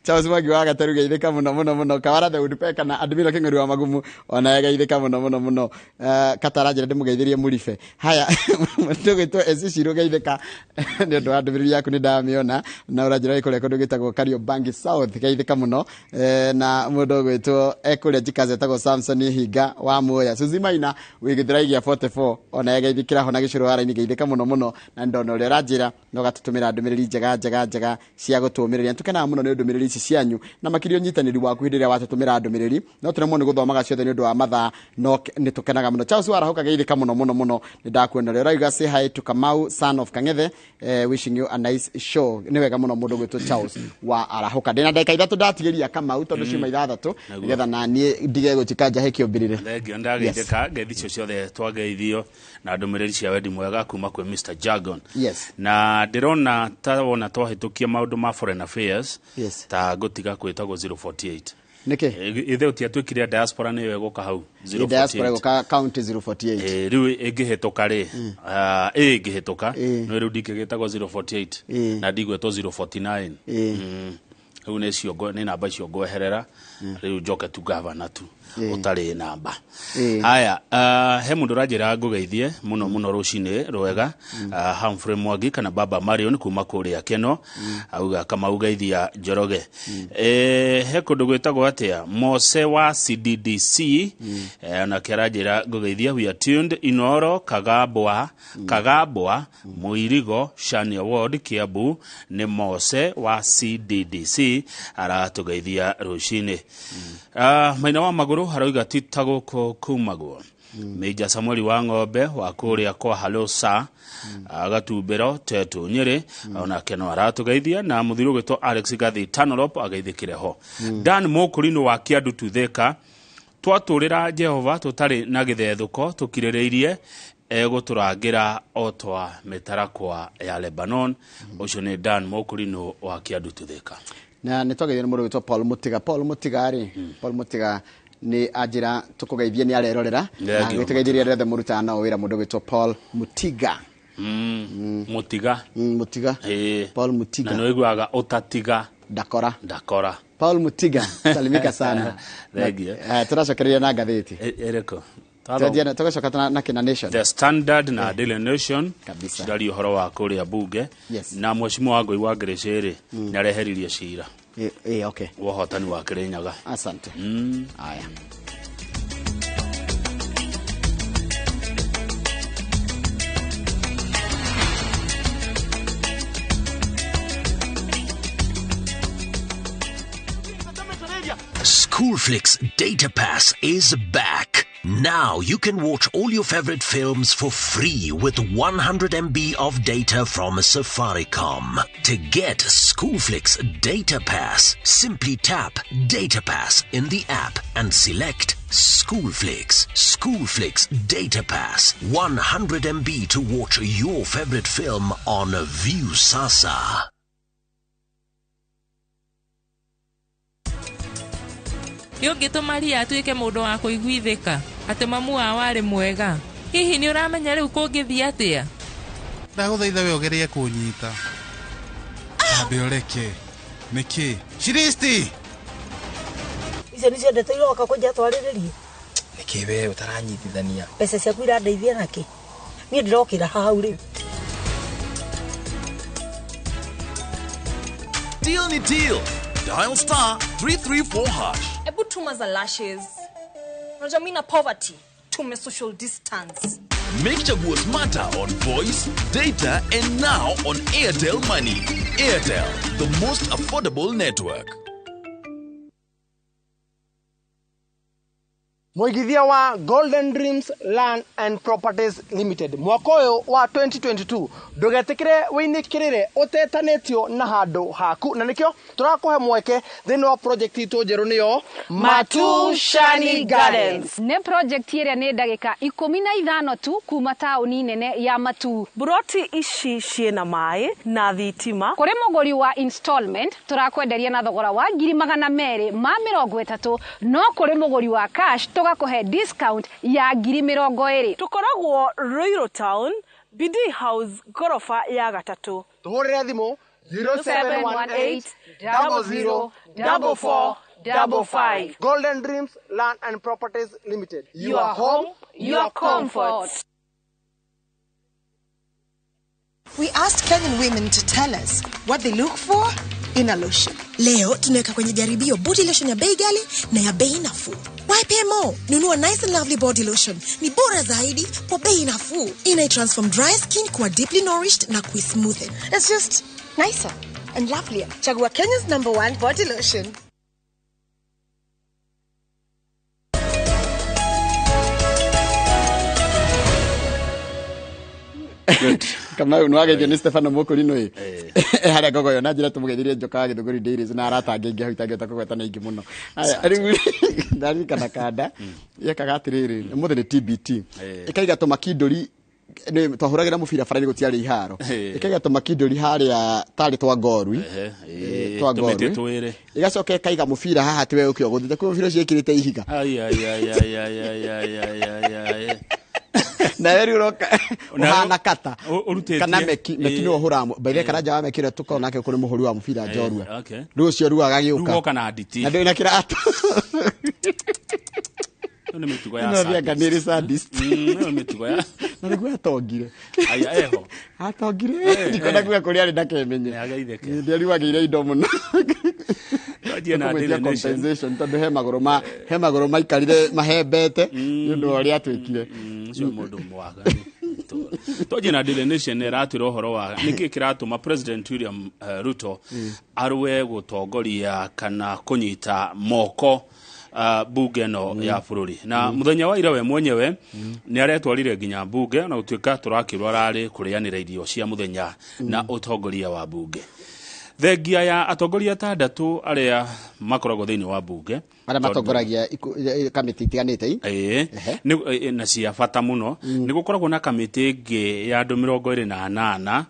Charles Mwangi wa Gateru, geithĩka mũno mũno mũno. Kawara the Woodpecker na Admiro Kĩng'ori wa Magumu, ona geithĩka mũno mũno mũno. Katara njĩra ndĩmũgeithĩrie Mũribe. Haya, mũndũ gwĩtwo Esi Ciru, geithĩka nĩ ũndũ wa ndũmĩrĩri yaku, nĩ ndamĩona. Na ũranjĩra wĩ kũrĩa kũndũ gwĩtagwo Kariobangi South, geithĩka mũno. Na mũndũ gwĩtwo ekũrĩa Jikazi etagwo Samson Hinga wa Muya. Suzi Maina wĩ Gĩthũrai gĩa 44, ona geithĩkĩra ho. Na gĩcũrũ wa raini, geithĩka mũno mũno. Na ndona ũrĩa ũranjĩra na ũgatũtũmĩra ndũmĩrĩri njega njega njega cia gũtũmĩrĩria. Tũkenaga mũno nĩ ndũmĩrĩri ici cianyu, na makĩria ũnyitanĩri waku hĩndĩ ĩrĩa watũtũmĩra ndũmĩrĩri. No tũremwo nĩ gũthomaga ciothe nĩ ũndũ wa mathaa, no nĩ tũkenaga mũno. Charles Warahũka, geithĩka mũno mũno mũno. Nĩ ndakuona ũrĩa ũrauga, say hi to Kamau son of Kang'ethe, wishing you a nice show. Nĩ wega mũno, mũndũ gwĩtwo Charles wa Arahũka. Ndĩna ndagĩka 3 ndatigĩria Kamau tondũ ciuma 6, nĩgetha na niĩ ndige gũtuĩka njahe kĩũmbĩrĩre. Thengio, ndageithĩka ngeithi icio ciothe twageithio na ndũmĩrĩri cia wendi mwega kuma kwĩ Mr Jargon. Na ndĩrona ta wona twahĩtũkia maũndũ ma foreign affairs, ta ngũtiga kwĩtagwo 048. Nĩkĩ? Ithe ũtiatuĩkire diaspora nĩyo ĩgũka hau? Ĩ, diaspora ĩgũka county 048. Rĩu ĩngĩhĩtũka rĩ, ĩngĩhĩtũka no rĩu ndingĩgĩtagwo 048 na ndigwĩtwo 049. Rĩu nĩ icio nĩ namba icio ngweherera, rĩu njoke tu gavana tu ũtarĩ namba. Haya, he mũndũ ũranjĩra ngũgeithie mũno mũno rũcinĩ rwega, Humphrey Mwangi kana Baba Marion kuma kũrĩa Keno, auga Kamau geithia Njoroge. He kũndũ gwĩtagwo atĩa, Mose wa CDDC, onake aranjĩra ngũgeithia. We are tuned Inoro Kagambwa, Kagambwa Mũirigo, Shania Ward, Kiambu. Nĩ Mose wa CDDC aratũgeithia rũcinĩ. Maina wa magũrũ arauga ti ta gũkũ kumagwo. Meja Samueli wa ng'ombe wa kũrĩa kwa Halosa, Gatumbĩro Tetu Nyĩrĩ, onake no aratũgeithia. Na mũthuri ũgwĩtwo Alex Gathi Tanorop ageithĩkĩre ho. Dan Mũkũrinũ wa Kĩandu Tuthĩka, twatũrĩra Jehova tũtarĩ na gĩthethũko, tũkirĩrĩirie, egũtũrangĩra o twa mĩtarakwa ya Lebanon. Ũcio nĩ Dan Mũkũrinũ wa Kĩandu Tuthĩka. Na nĩ twageithio nĩ mũndũ wĩtwo Paul Mũtiga. Paul Mũtiga rĩ, Paul Mũtiga nĩ anjĩra tũkũgeithie, nĩ arerorera na Thank you. gĩtũgeithĩria arĩa othe mũrutaga nao wĩra. Mũndũ wĩtwo Paul Mũtiga. Mũtiga. Mũtiga. Paul Mũtiga. Na nĩ ũiguaga ũtatiga ndakora. Ndakora. Paul Mũtiga, salimika sana. Thank you. Tũracokereria na ngathĩti. Ĩrĩkũ? Tũgacoka na kĩna Nation. The Standard na Daily Nation Kabisa. ciraria ũhoro wa kũrĩa bunge na mheshimiwa Wangũi wa Ngĩrĩcĩ rĩ, nĩ areheririe cira okay. wa ũhotani wa Kĩrĩnyaga. Asante. Aya. Schoolflix Data Pass is back. Now you can watch all your favorite films for free with 100 MB of data from Safaricom. To get Schoolflix Data Pass, simply tap Data Pass in the app and select Schoolflix. Schoolflix Data Pass. 100 MB to watch your favorite film on Viusasa. Nĩ ũngĩtũma Maria atuĩke mũndũ wa kũiguithĩka atĩ mamu wao arĩ mwega. Hihi nĩ ũramenya rĩu kũngĩthiĩ atĩa? Ndagũthaitha we ũgerie kũnyita, ambe ũreke nĩkĩ Shiristi. Icio nĩcio ndeto iroka kũnja twarĩrĩrie. Nĩkĩ we ũtaranyitithania? Mbeca ciaku irandeithia nakĩ? Niĩ ndĩrokĩra hau rĩu. Deal ni deal. Dial *334#. Ebu tuma za lashes. Unajua mi na poverty, tume social distance. Make Chaguo smarter on voice, data, and now on Airtel Money. Airtel, the most affordable network. Mũigithia wa Golden Dreams Land and Properties Limited, mwaka ũyũ wa 2022 ndũgetĩkĩre wĩinĩkĩrĩre ũtetanĩtio na handũ haku, na nĩkĩo tũrakũhe mweke thĩinĩ wa project itũ njerũ, nĩyo Matu Shani Gardens. Nĩ project ĩrĩa nĩ ndagĩka 15 tu kuma taũni nene ya Matu. Buroti ici ciĩna maĩ na thitima. Kũrĩ mũgũri wa installment tũrakwenderia na thogora wa 230,000, no kũrĩ mũgũri wa cash tũgakũhe discount ya 20,000. Tũkoragwo Ruiru Town, Bidii House, ngoroba ya gatatũ. Tũhũrĩre thimũ 0718 00 44 55. Golden Dreams Land and Properties Limited. Your home, your comfort. We asked Kenyan women to tell us what they look for in a lotion. Leo tunaweka kwenye jaribio body lotion ya bei ghali na ya bei nafuu. YPMO, nunua Nice and Lovely body lotion. Ni bora zaidi kwa bei nafuu. Ina transform dry skin kuwa deeply nourished na kuismoothen. It's just nicer and lovelier. Chagua Kenya's number one body lotion. Kamau nĩ wageithio nĩ Stefano Mũkũrinũ ĩ harĩa ngogoyo na njĩra tũmũgeithirie Njoka wa Gĩthũngũri Dairies na arata angĩ aingĩ hau itangĩhota kũgweta nĩ aingĩ mũno. Haya, rĩu ndaririkana kanda yekaga atĩrĩrĩ, ũmũthĩ nĩ TBT, ĩkaiga tũmakindũri, nĩ twahũragĩra mũbira bara-inĩ, gũtiarĩ iharo, ĩkaiga tũmakindũri harĩa tarĩ twa ngorwi, twa tũmĩtĩ ngorwi twĩrĩ. Ĩgacoka ĩkaiga mũbira haha atĩ we ũkĩ ũgũthite kwĩ mũbira ũcio ĩkĩrĩte ihiga. Ai, ai, ai, ai, ai, ai, ai, ai, ai, ai, ai. Nawe rĩu ũroka ũhana kata ũrutĩtie. Kana meki meki nĩwe ũhũraga baithe karanja wa meki ũrĩa tũkoragwo nake kũrĩ mũhũri wa mũbira njorua. Rĩu ũcio rĩu agagĩũka Rĩu woka na nditi. Na ndũrĩ na kĩratũ. Ĩyo nĩ mĩtugo ya Ĩno thianga nĩ ĩrĩ sadist. Ĩyo nĩ mĩtugo ya na nĩguo atongire. Aya eho. Atongire, ndikwenda kuga kũrĩa arĩ ndakemenye. Nĩageithĩke. Nĩ ariwagĩire indo mũno. Twanjie na Tũkũmwĩtia Daily Nation. Compensation tondũ he magũrũ maikarire mahembete nĩ ũndũ wa ũrĩa atwĩkire. Ũcio mũndũ mwaganu. Twanjie na Daily Nation, ĩratwĩra ũhoro wa nĩkĩ kĩratũma President William Ruto arũe gũtongoria kana kũnyita moko bunge ĩno ya bũrũri. Na mũthenya wa ira we mwenyewe nĩ aretwarire nginya bunge, na gũtuĩka tũrakĩrwo ararĩ kũrĩanĩra irio cia mũthenya na ũtongoria wa bunge, thengia ya atongoria atandatũ arĩa makoragwo thĩinĩ wa bunge. Arĩa matongoragia kamĩtĩ itiganĩte i. Ĩĩ, na cia bata mũno. Nĩ gũkoragwo na kamĩtĩ ĩngĩ ya andũ 28,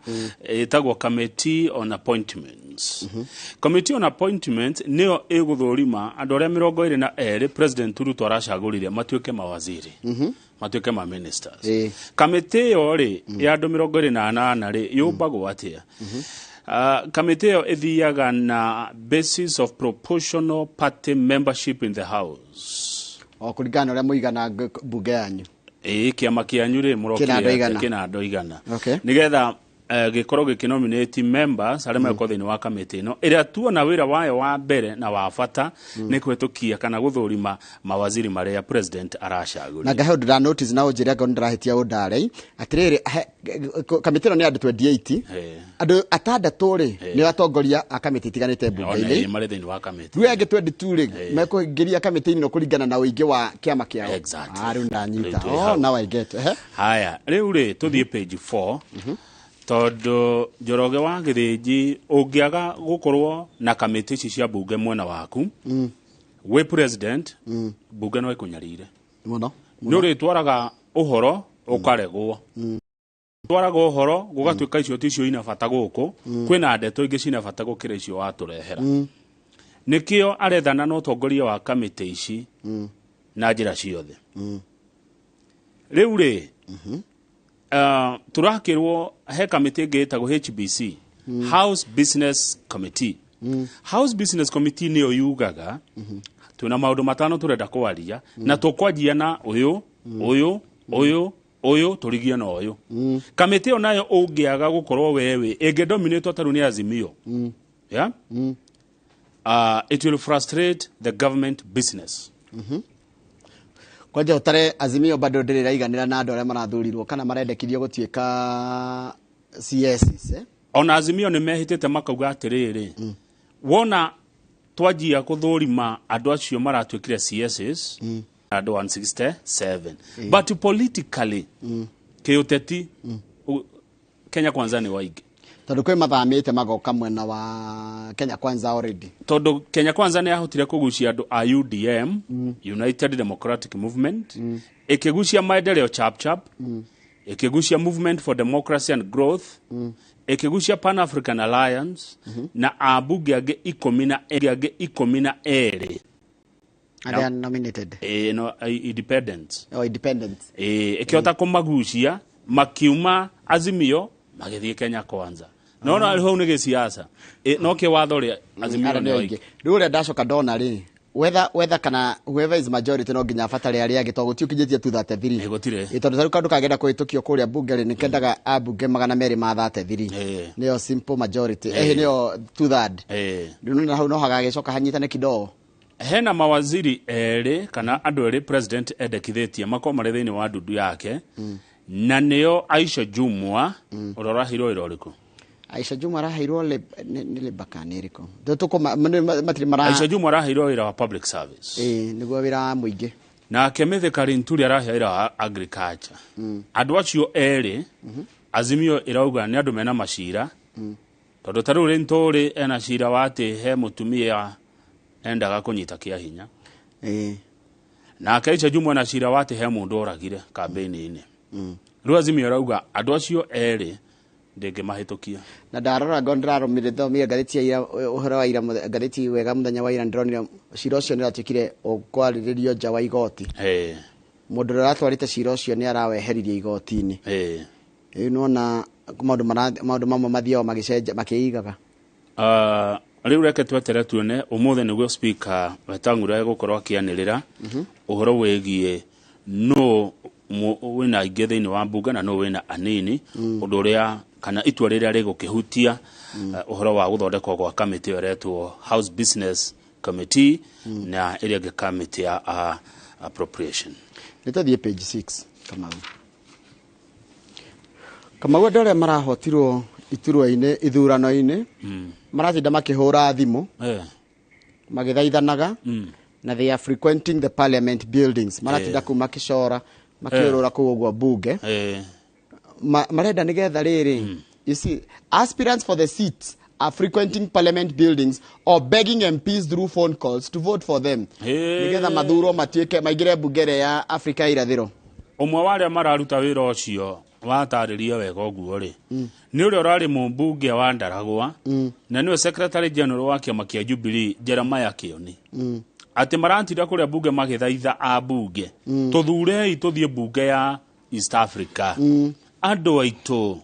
ĩtagwo Committee on Appointments. Committee on Appointments nĩyo ĩgũthũrima andũ arĩa 22 President Ruto aracagũrire matuĩke mawaziri, matuĩke ma ministers. Kamĩtĩ ĩyo rĩ ya andũ 28 rĩ yũmbagwo atĩa? Kamĩtĩ ĩyo ĩthiaga na basis of proportional party membership in the house. O kũringana na ũrĩa mũigana bunge yanyu. Ĩĩ, kĩama kĩanyu rĩ mũrokire Kĩna andũ atĩa? aigana? Kĩna andũ aigana, nĩgetha gĩkorwo gĩkĩnominate members arĩa megũkorwo thĩinĩ wa kamĩtĩ ĩno, ĩrĩa tuona wĩra wayo wa mbere na wa bata nĩ kũhĩtũkia kana gũthũrima mawaziri marĩa president aracagũria. Na ngahe ũndũ nda notice na ũnjĩre angorwo nĩndĩrahĩtia ũndare atĩrĩrĩ, kamĩtĩ ĩno nĩ andũ 28, andũ atandatũ rĩ nĩ atongoria a kamĩtĩ itiganĩte Ona mbunge-inĩ. ĩ, marĩ thĩinĩ wa kamĩtĩ. Rĩu angĩ 22 rĩ mekũingĩria kamĩtĩ-inĩ ĩno kũringana na ũingĩ wa kĩama kĩao. Exactly. Ah, rĩu ndanyita. Rĩu twĩ Oh, hau. now I get. Ehe. Haya, rĩu rĩ tũthiĩ page 4, tondũ Njoroge wa Gĩthĩnji, ũngĩaga gũkorwo na kamĩtĩ ici cia bunge mwena waku wĩ president, bunge no ĩkũnyarire. Mũno. Nĩ ũrĩtwaraga ũhoro ũkaregwo, twaraga ũhoro gũgatuĩka icio ticio ina bata gũkũ, kwĩna ndeto ingĩ cina bata gũkĩra icio watũrehera. Nĩkĩo arethana na ũtongoria wa kamĩtĩ ici na njĩra ciothe. Rĩu rĩ tũrakĩrwo he kamĩtĩ ĩngĩ ĩtagwo HBC, House Business Committee. House Business Committee nĩyo yugaga twĩna maũndũ matano tũrenda kwaria, na tũkwanjia na ũyũ, ũyũ, ũyũ, ũyũ, tũrigie na ũyũ. Kamĩtĩ ĩyo nayo ũngĩaga gũkorwo wewe ĩngĩdominatwo tarĩu nĩ Azimio, yeah? It will frustrate the government business. Kwanja ũtare Azimio bado ndĩrĩ ĩraiganĩra na andũ arĩa marathurirwo kana marendekithio gũtuĩka CSs, eh? Ona Azimio nĩ mehĩtĩte makauga atĩrĩrĩ, wona twanjia kũthũrima andũ acio maratuĩkire CSs. Andũ 167, but politically, kĩũteti, Kenya Kwanza nĩ waingĩ. Tondũ kwĩ mathamĩte magoka mwena wa Kenya Kwanza already. Tondũ Kenya Kwanza nĩ yahotire kũgucia andũ a UDM, United Democratic Movement, ĩkĩgucia Maendeleo Chap Chap, ĩkĩgucia Movement for Democracy and Growth, ĩkĩgucia Pan African Alliance na ambunge angĩ 12. Arĩa nominated. No, independents. Oh, independent. Ĩkĩhota kũmagucia makiuma Azimio magĩthiĩ Kenya Kwanza. No no hau nĩ gĩciaca. No kĩwatho rĩ, Azimio Arĩa nĩ nĩo aingĩ. Aingĩ. Rĩu ũrĩa ndacoka ndona rĩ, whether kana whoever is majority no nginya abatare arĩa angĩ, tondũ gũtiũkinyĩtie 233. Gũtirĩ. Tondũ tarĩu kaũndũ kangĩenda kũhĩtũkio kũrĩa bunge rĩ, nĩkendaga ambunge 233. Nĩyo simple majority. Nĩyo two third. Rĩu nĩwona hau no hagagĩcoka hanyitane kidogo. Hena mawaziri erĩ kana andũ erĩ president endekithĩtie makorwo marĩ thĩinĩ wa ndundu yake, na nĩo Aisha Jumwa, ũrĩa ũraheirwo wĩra ũrĩkũ? Aisha Jumwa araheirwo nĩ Labour kana nĩ ĩrĩkũ? Matirĩ mara. Aisha Jumwa araheirwo wĩra wa public service. Nĩguo wĩra wa mũingĩ. Nake Mithika Linturi arahe wĩra wa agriculture. Andũ acio erĩ, Azimio ĩrauga nĩ andũ mena macira, tondũ ta rĩu Linturi ena cira wa atĩ he mũtumia endaga kũnyita kĩa hinya. Nake Aisha Jumwa ena cira wa atĩ he mũndũ oragire kambĩini-inĩ. Rĩu Azimio ĩrauga andũ acio erĩ ndĩngĩmahĩtũkia. Na ndarora ngo ndĩrarũmĩrĩra thomire ngathĩti ya ira, ũhoro wa ira, ngathĩti wega mũthenya wa ira, ndĩronire cira ũcio nĩ ũratuĩkire ũkwarĩrĩrio nja wa igoti. Mũndũ ũrĩa ũratwarĩte cira ũcio nĩ araweheririe igoti-inĩ. Rĩu nĩwona maũndũ mamwe mathiaga magĩcenjia makĩigaga. Rĩu reke twetere tuone ũmũthĩ nĩguo Speaker Wetang'ula egũkorwo akĩanĩrĩra ũhoro wĩgiĩ nũ wĩna aingĩ thĩinĩ wa mbunge na nũ wĩna anini, ũndũ ũrĩa kana itua rĩrĩa rĩgũkĩhutia ũhoro wa gũthondekwo gwa kamĩtĩ ĩyo ĩretwo House Business Committee na ĩrĩa ĩngĩ kamĩtĩ ya appropriation. Nĩ tũthiĩ page 6, Kamau. Kamau, andũ arĩa marahotirwo iturwa-inĩ ithurano-inĩ maratinda makĩhũra thimũ magĩthaithanaga, na they are frequenting the parliament buildings, maratinda kũu makĩcora makĩũrũra kũu ũguo bunge. Marenda nĩgetha rĩrĩ, you see, aspirants for the seats are frequenting parliament buildings or begging MPs through phone calls to vote for them, nĩgetha mathurwo matuĩke maingĩre bunge ĩrĩa ya Afrika ya irathĩro. Ũmwe wa arĩa mararuta wĩra ũcio watarĩria wega ũguo rĩ, nĩ ũrĩa ũrarĩ mũmbunge wa Ndaragwa na nĩwe secretary general wa kĩama kĩa Jubilee, Jeremiah Kioni, atĩ maratinda kũrĩa bunge magĩthaitha ambunge, tũthurei tũthiĩ bunge ya East Africa, andũ aitũ.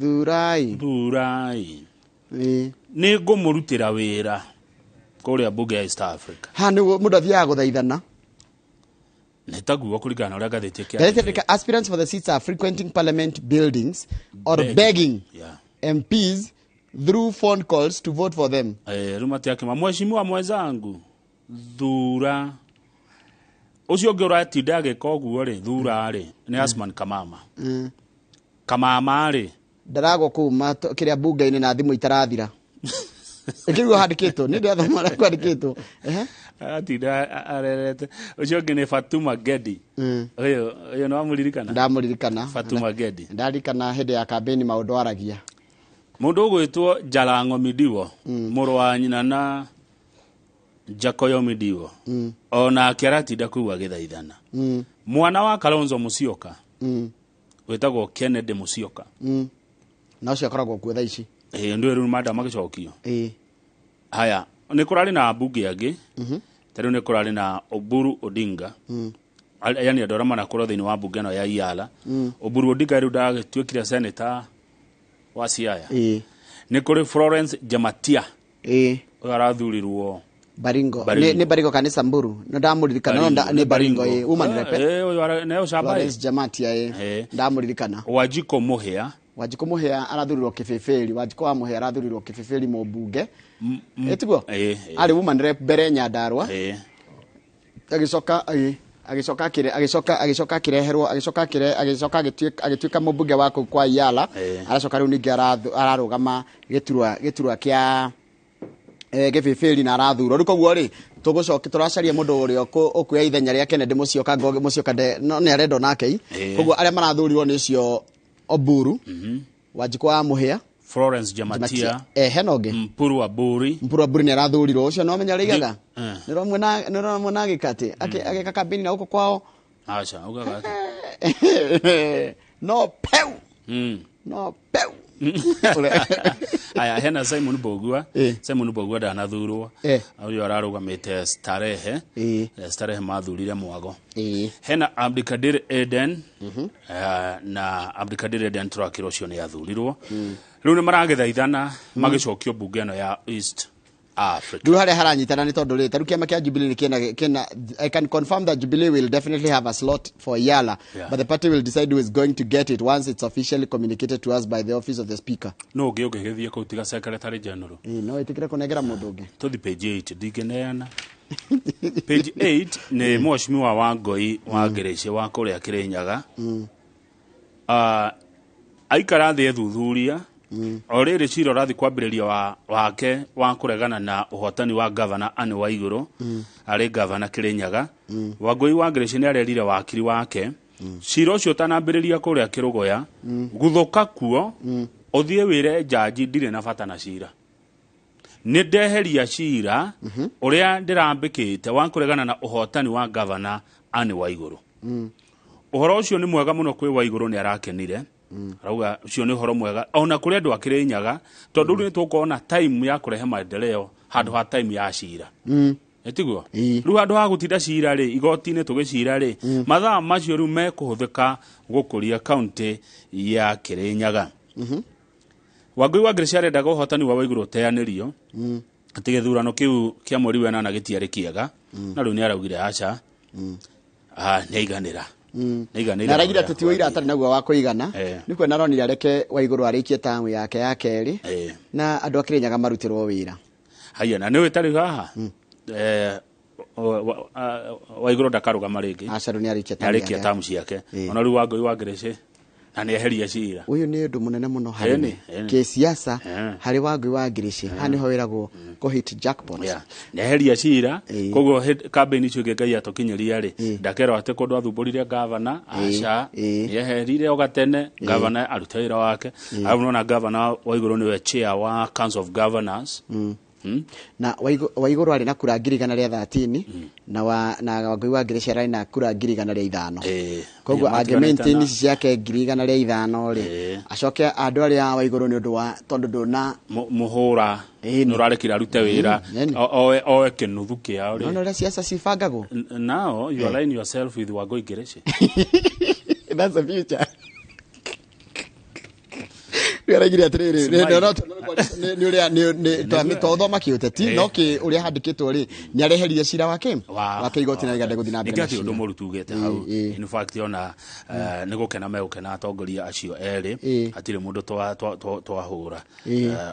Thurai. Thurai, nĩ ngũmũrutĩra wĩra kũrĩa bunge ya East Africa. Ha nĩguo mũndũ athiaga gũthaithana. Nĩ taguo kũringana na ũrĩa ngathĩti Ngathĩti ĩkĩandĩka, aspirants for the seats are frequenting parliament buildings or Begging. begging MPs through phone calls to vote for them. Rĩu matiakĩma mheshimiwa mwenzangu thura ũcio ũngĩ ũratinda agĩka ũguo rĩ, thura rĩ, nĩ Asman Kamama. Kamama rĩ, ndaragwo kũu kĩrĩa bunge-inĩ na thimũ itarathira. Ĩkĩriguo handĩkĩtwo, nĩ ndĩrathoma ũrĩa kwandĩkĩtwo. Ehe. Aratinda arerete. Ũcio ũngĩ nĩ Fatuma Gedi. Ũyũ nĩ wamũririkana? Ndamũririkana. Fatuma Gedi. Ndarikana hĩndĩ ya kambĩini maũndũ aragia. Mũndũ ũgwĩtwo Jalango Midiwo, mũrũ wa nyina na Jakoyo Midiwo, onake aratinda kũu agĩthaithana. Mwana wa Kalonzo Musyoka wĩtagwo Kennedy Musyoka. Na ũcio akoragwo kuo thaa ici. Ndũĩ rĩu manda magĩcokio. Haya, nĩ kũrarĩ na ambunge angĩ, ta rĩu nĩ kũrarĩ na Oburu Odinga. Yani andũ arĩa manakorwo thĩinĩ wa mbunge ĩno ya Iala. Oburu Odinga rĩu ndagĩtuĩkire senator wa Siaya. Nĩ kũrĩ Florence Jamatia. Ũyũ arathurirwo Baringo. Baringo. Nĩ Baringo kana nĩ Samburu? No ndamũririkana, no nĩ Baringo, woman rep. Ũyũ nĩ ũcamba. Florence Jamatia, ndamũririkana. Wanjikũ Mũhĩa. Wanjikũ Mũhĩa arathurirwo Kĩbĩbĩri. Wanjikũ wa Mũhĩa arathurirwo Kĩbĩbĩri mũmbunge. Tiguo? Arĩ woman rep mbere Nyandarua. Agĩcoka, agĩcoka akĩre-, agĩcoka, agĩcoka akĩreherwo, agĩcoka akĩre-, agĩcoka agĩtuĩka mũmbunge wa kũu kwa Iala. Aracoka rĩu ningĩ ararũgama gĩturwa kĩa Gĩbĩbĩri na arathurwo rĩu koguo rĩ tũgũcoka tũracaria mũndũ ũrĩa ũkuoya ithenya rĩa Kennedy Musyoka. Ngoge Musyoka no nĩ arendwo nake. Koguo arĩa marathurirwo nĩ ũcio Oburu, Wanjikũ wa Mũhĩa, Florence Jamatia. Hena ũngĩ. Mpuru Aburi. Mpuru Aburi nĩ arathurirwo. Ũcio no amenya rĩigaga nĩ ũramwona agĩka atĩ agĩka kambĩini na gũkũ kwao. Aca ugaga atĩ no peu no peu. Aya, hena Simon Bogua. Simon Bogua ndanathurwo. Ũyũ ararũgamĩte Starehe. Starehe mathurire Mwago. Hena Abdikadir Eden. Na Abdikadir Eden tũrakĩra ũcio nĩ athurirwo. Rĩu nĩ maragĩthaithana magĩcokio mbunge ĩno ya East Africa. Rĩu harĩa haranyitana nĩ tondũ rĩ tarĩu kĩama kĩa Jubilee nĩ kĩna I can confirm that Jubilee will definitely have a slot for Yala, but the party will decide who is going to get it once it's officially communicated to us by the office of the speaker. No ũngĩ ũngĩgĩthiĩ kũu tiga secretary general? Ĩĩ, no ĩtĩkĩre kũnengera mũndũ ũngĩ. Tũthi page 8. Ndingĩneana page 8. Nĩ mheshimiwa wa Ngoi wa Ngĩrĩci wa kũrĩa Kĩrĩnyaga. Aikara thĩ ethuthuria o rĩrĩ cira ũrathiĩ kwambĩrĩria wa wake wa kũregana na ũhotani wa gavana Anne Waigũrũ arĩ gavana Kĩrĩnyaga. Wangũi wa Ngĩrĩci nĩ arerire wakiri wake cira ũcio ũtanambĩrĩria kũrĩa Kĩrũgũya, guthũka kuo ũthiĩ wĩre jaji ndirĩ na bata na cira, nĩ ndeheria cira ũrĩa ndĩrambĩkĩte wa kũregana na ũhotani wa gavana Anne Waigũrũ. Ũhoro ũcio nĩ mwega mũno kwĩ Waigũrũ, nĩ arakenire, arauga ũcio nĩ ũhoro mwega ona kũrĩ andũ a Kĩrĩnyaga tondũ rĩu nĩ tũkuona time ya kũrehe maendeleo handũ ha time ya cira. Ĩtiguo rĩu handũ ha gũtinda cira rĩ igoti-inĩ tũgĩcira rĩ, mathaa macio rĩu mekũhũthĩka gũkũria kaunti ya Kĩrĩnyaga. Wangũi wa Ngĩrĩci arendaga ũhotani wa Waigũrũ ũteanĩrio atĩ gĩthurano kĩu kĩa mweri wa ĩnana gĩtiarĩ kĩega, na rĩu nĩ araugire aca, nĩ aiganĩra. Nĩ na araigire atĩ ti ũira atarĩ naguo wa kũigana. Nĩ kuona aronire areke Waigũrũ arĩkie tamu yake ya kerĩ na andũ a Kĩrĩnyaga marutĩrwo wĩra. Haya, na nĩwe tarĩ haha Waigũrũ ndakarũgama rĩngĩ. Aca, rĩu nĩ arĩkia tamu arĩkia yake. Tamu ciake ona rĩu Wangũi wa Ngĩrĩci na nĩ eheria cira. Ũyũ nĩ ũndũ mũnene mũno harĩ Ĩni, ĩni. kĩsiasa harĩ Wangũi wa Ngĩrĩci. Haha nĩho wĩragwo kũ hit jackpot. Yeah. Nĩ eheria cira, koguo kambĩini icio ingĩ Ngai atũkinyĩria rĩ, ndakerwo atĩ kũndũ athumbũrire gavana. Aca, nĩ eherire o gatene, gavana arute wĩra wake. Arabu nona gavana Waigũrũ nĩwe chair wa Council of Governors. Na Waigũrũ arĩ na kura 113,000 na Wangũi wa Ngĩrĩci ararĩ na kura 105,000. Koguo Nĩo angĩ matiganĩte maintain ici ciake 105,000 rĩ, acoke andũ arĩa a Waigũrũ nĩ ũndũ wa tondũ ndũna Mũhũra nĩ ũrarekire arute wĩra oe kĩnuthu kĩao rĩ. Nona ũrĩa ciaca cibangagwo. Now you align yourself with Wangũi Ngĩrĩci. That's the future. Rĩu araigire atĩrĩrĩ nĩ ũrĩa nĩ tothoma kĩũteti no kĩ ũrĩa handĩkĩtwo rĩ, nĩ areherie cira wake wake igoti na igande gũthiĩ na mbere Nĩkĩo na atĩ ũndũ cira. mũru tugĩte hau. In fact, ona nĩ gũkena megũkena atongoria acio erĩ, hatirĩ mũndũ twahũra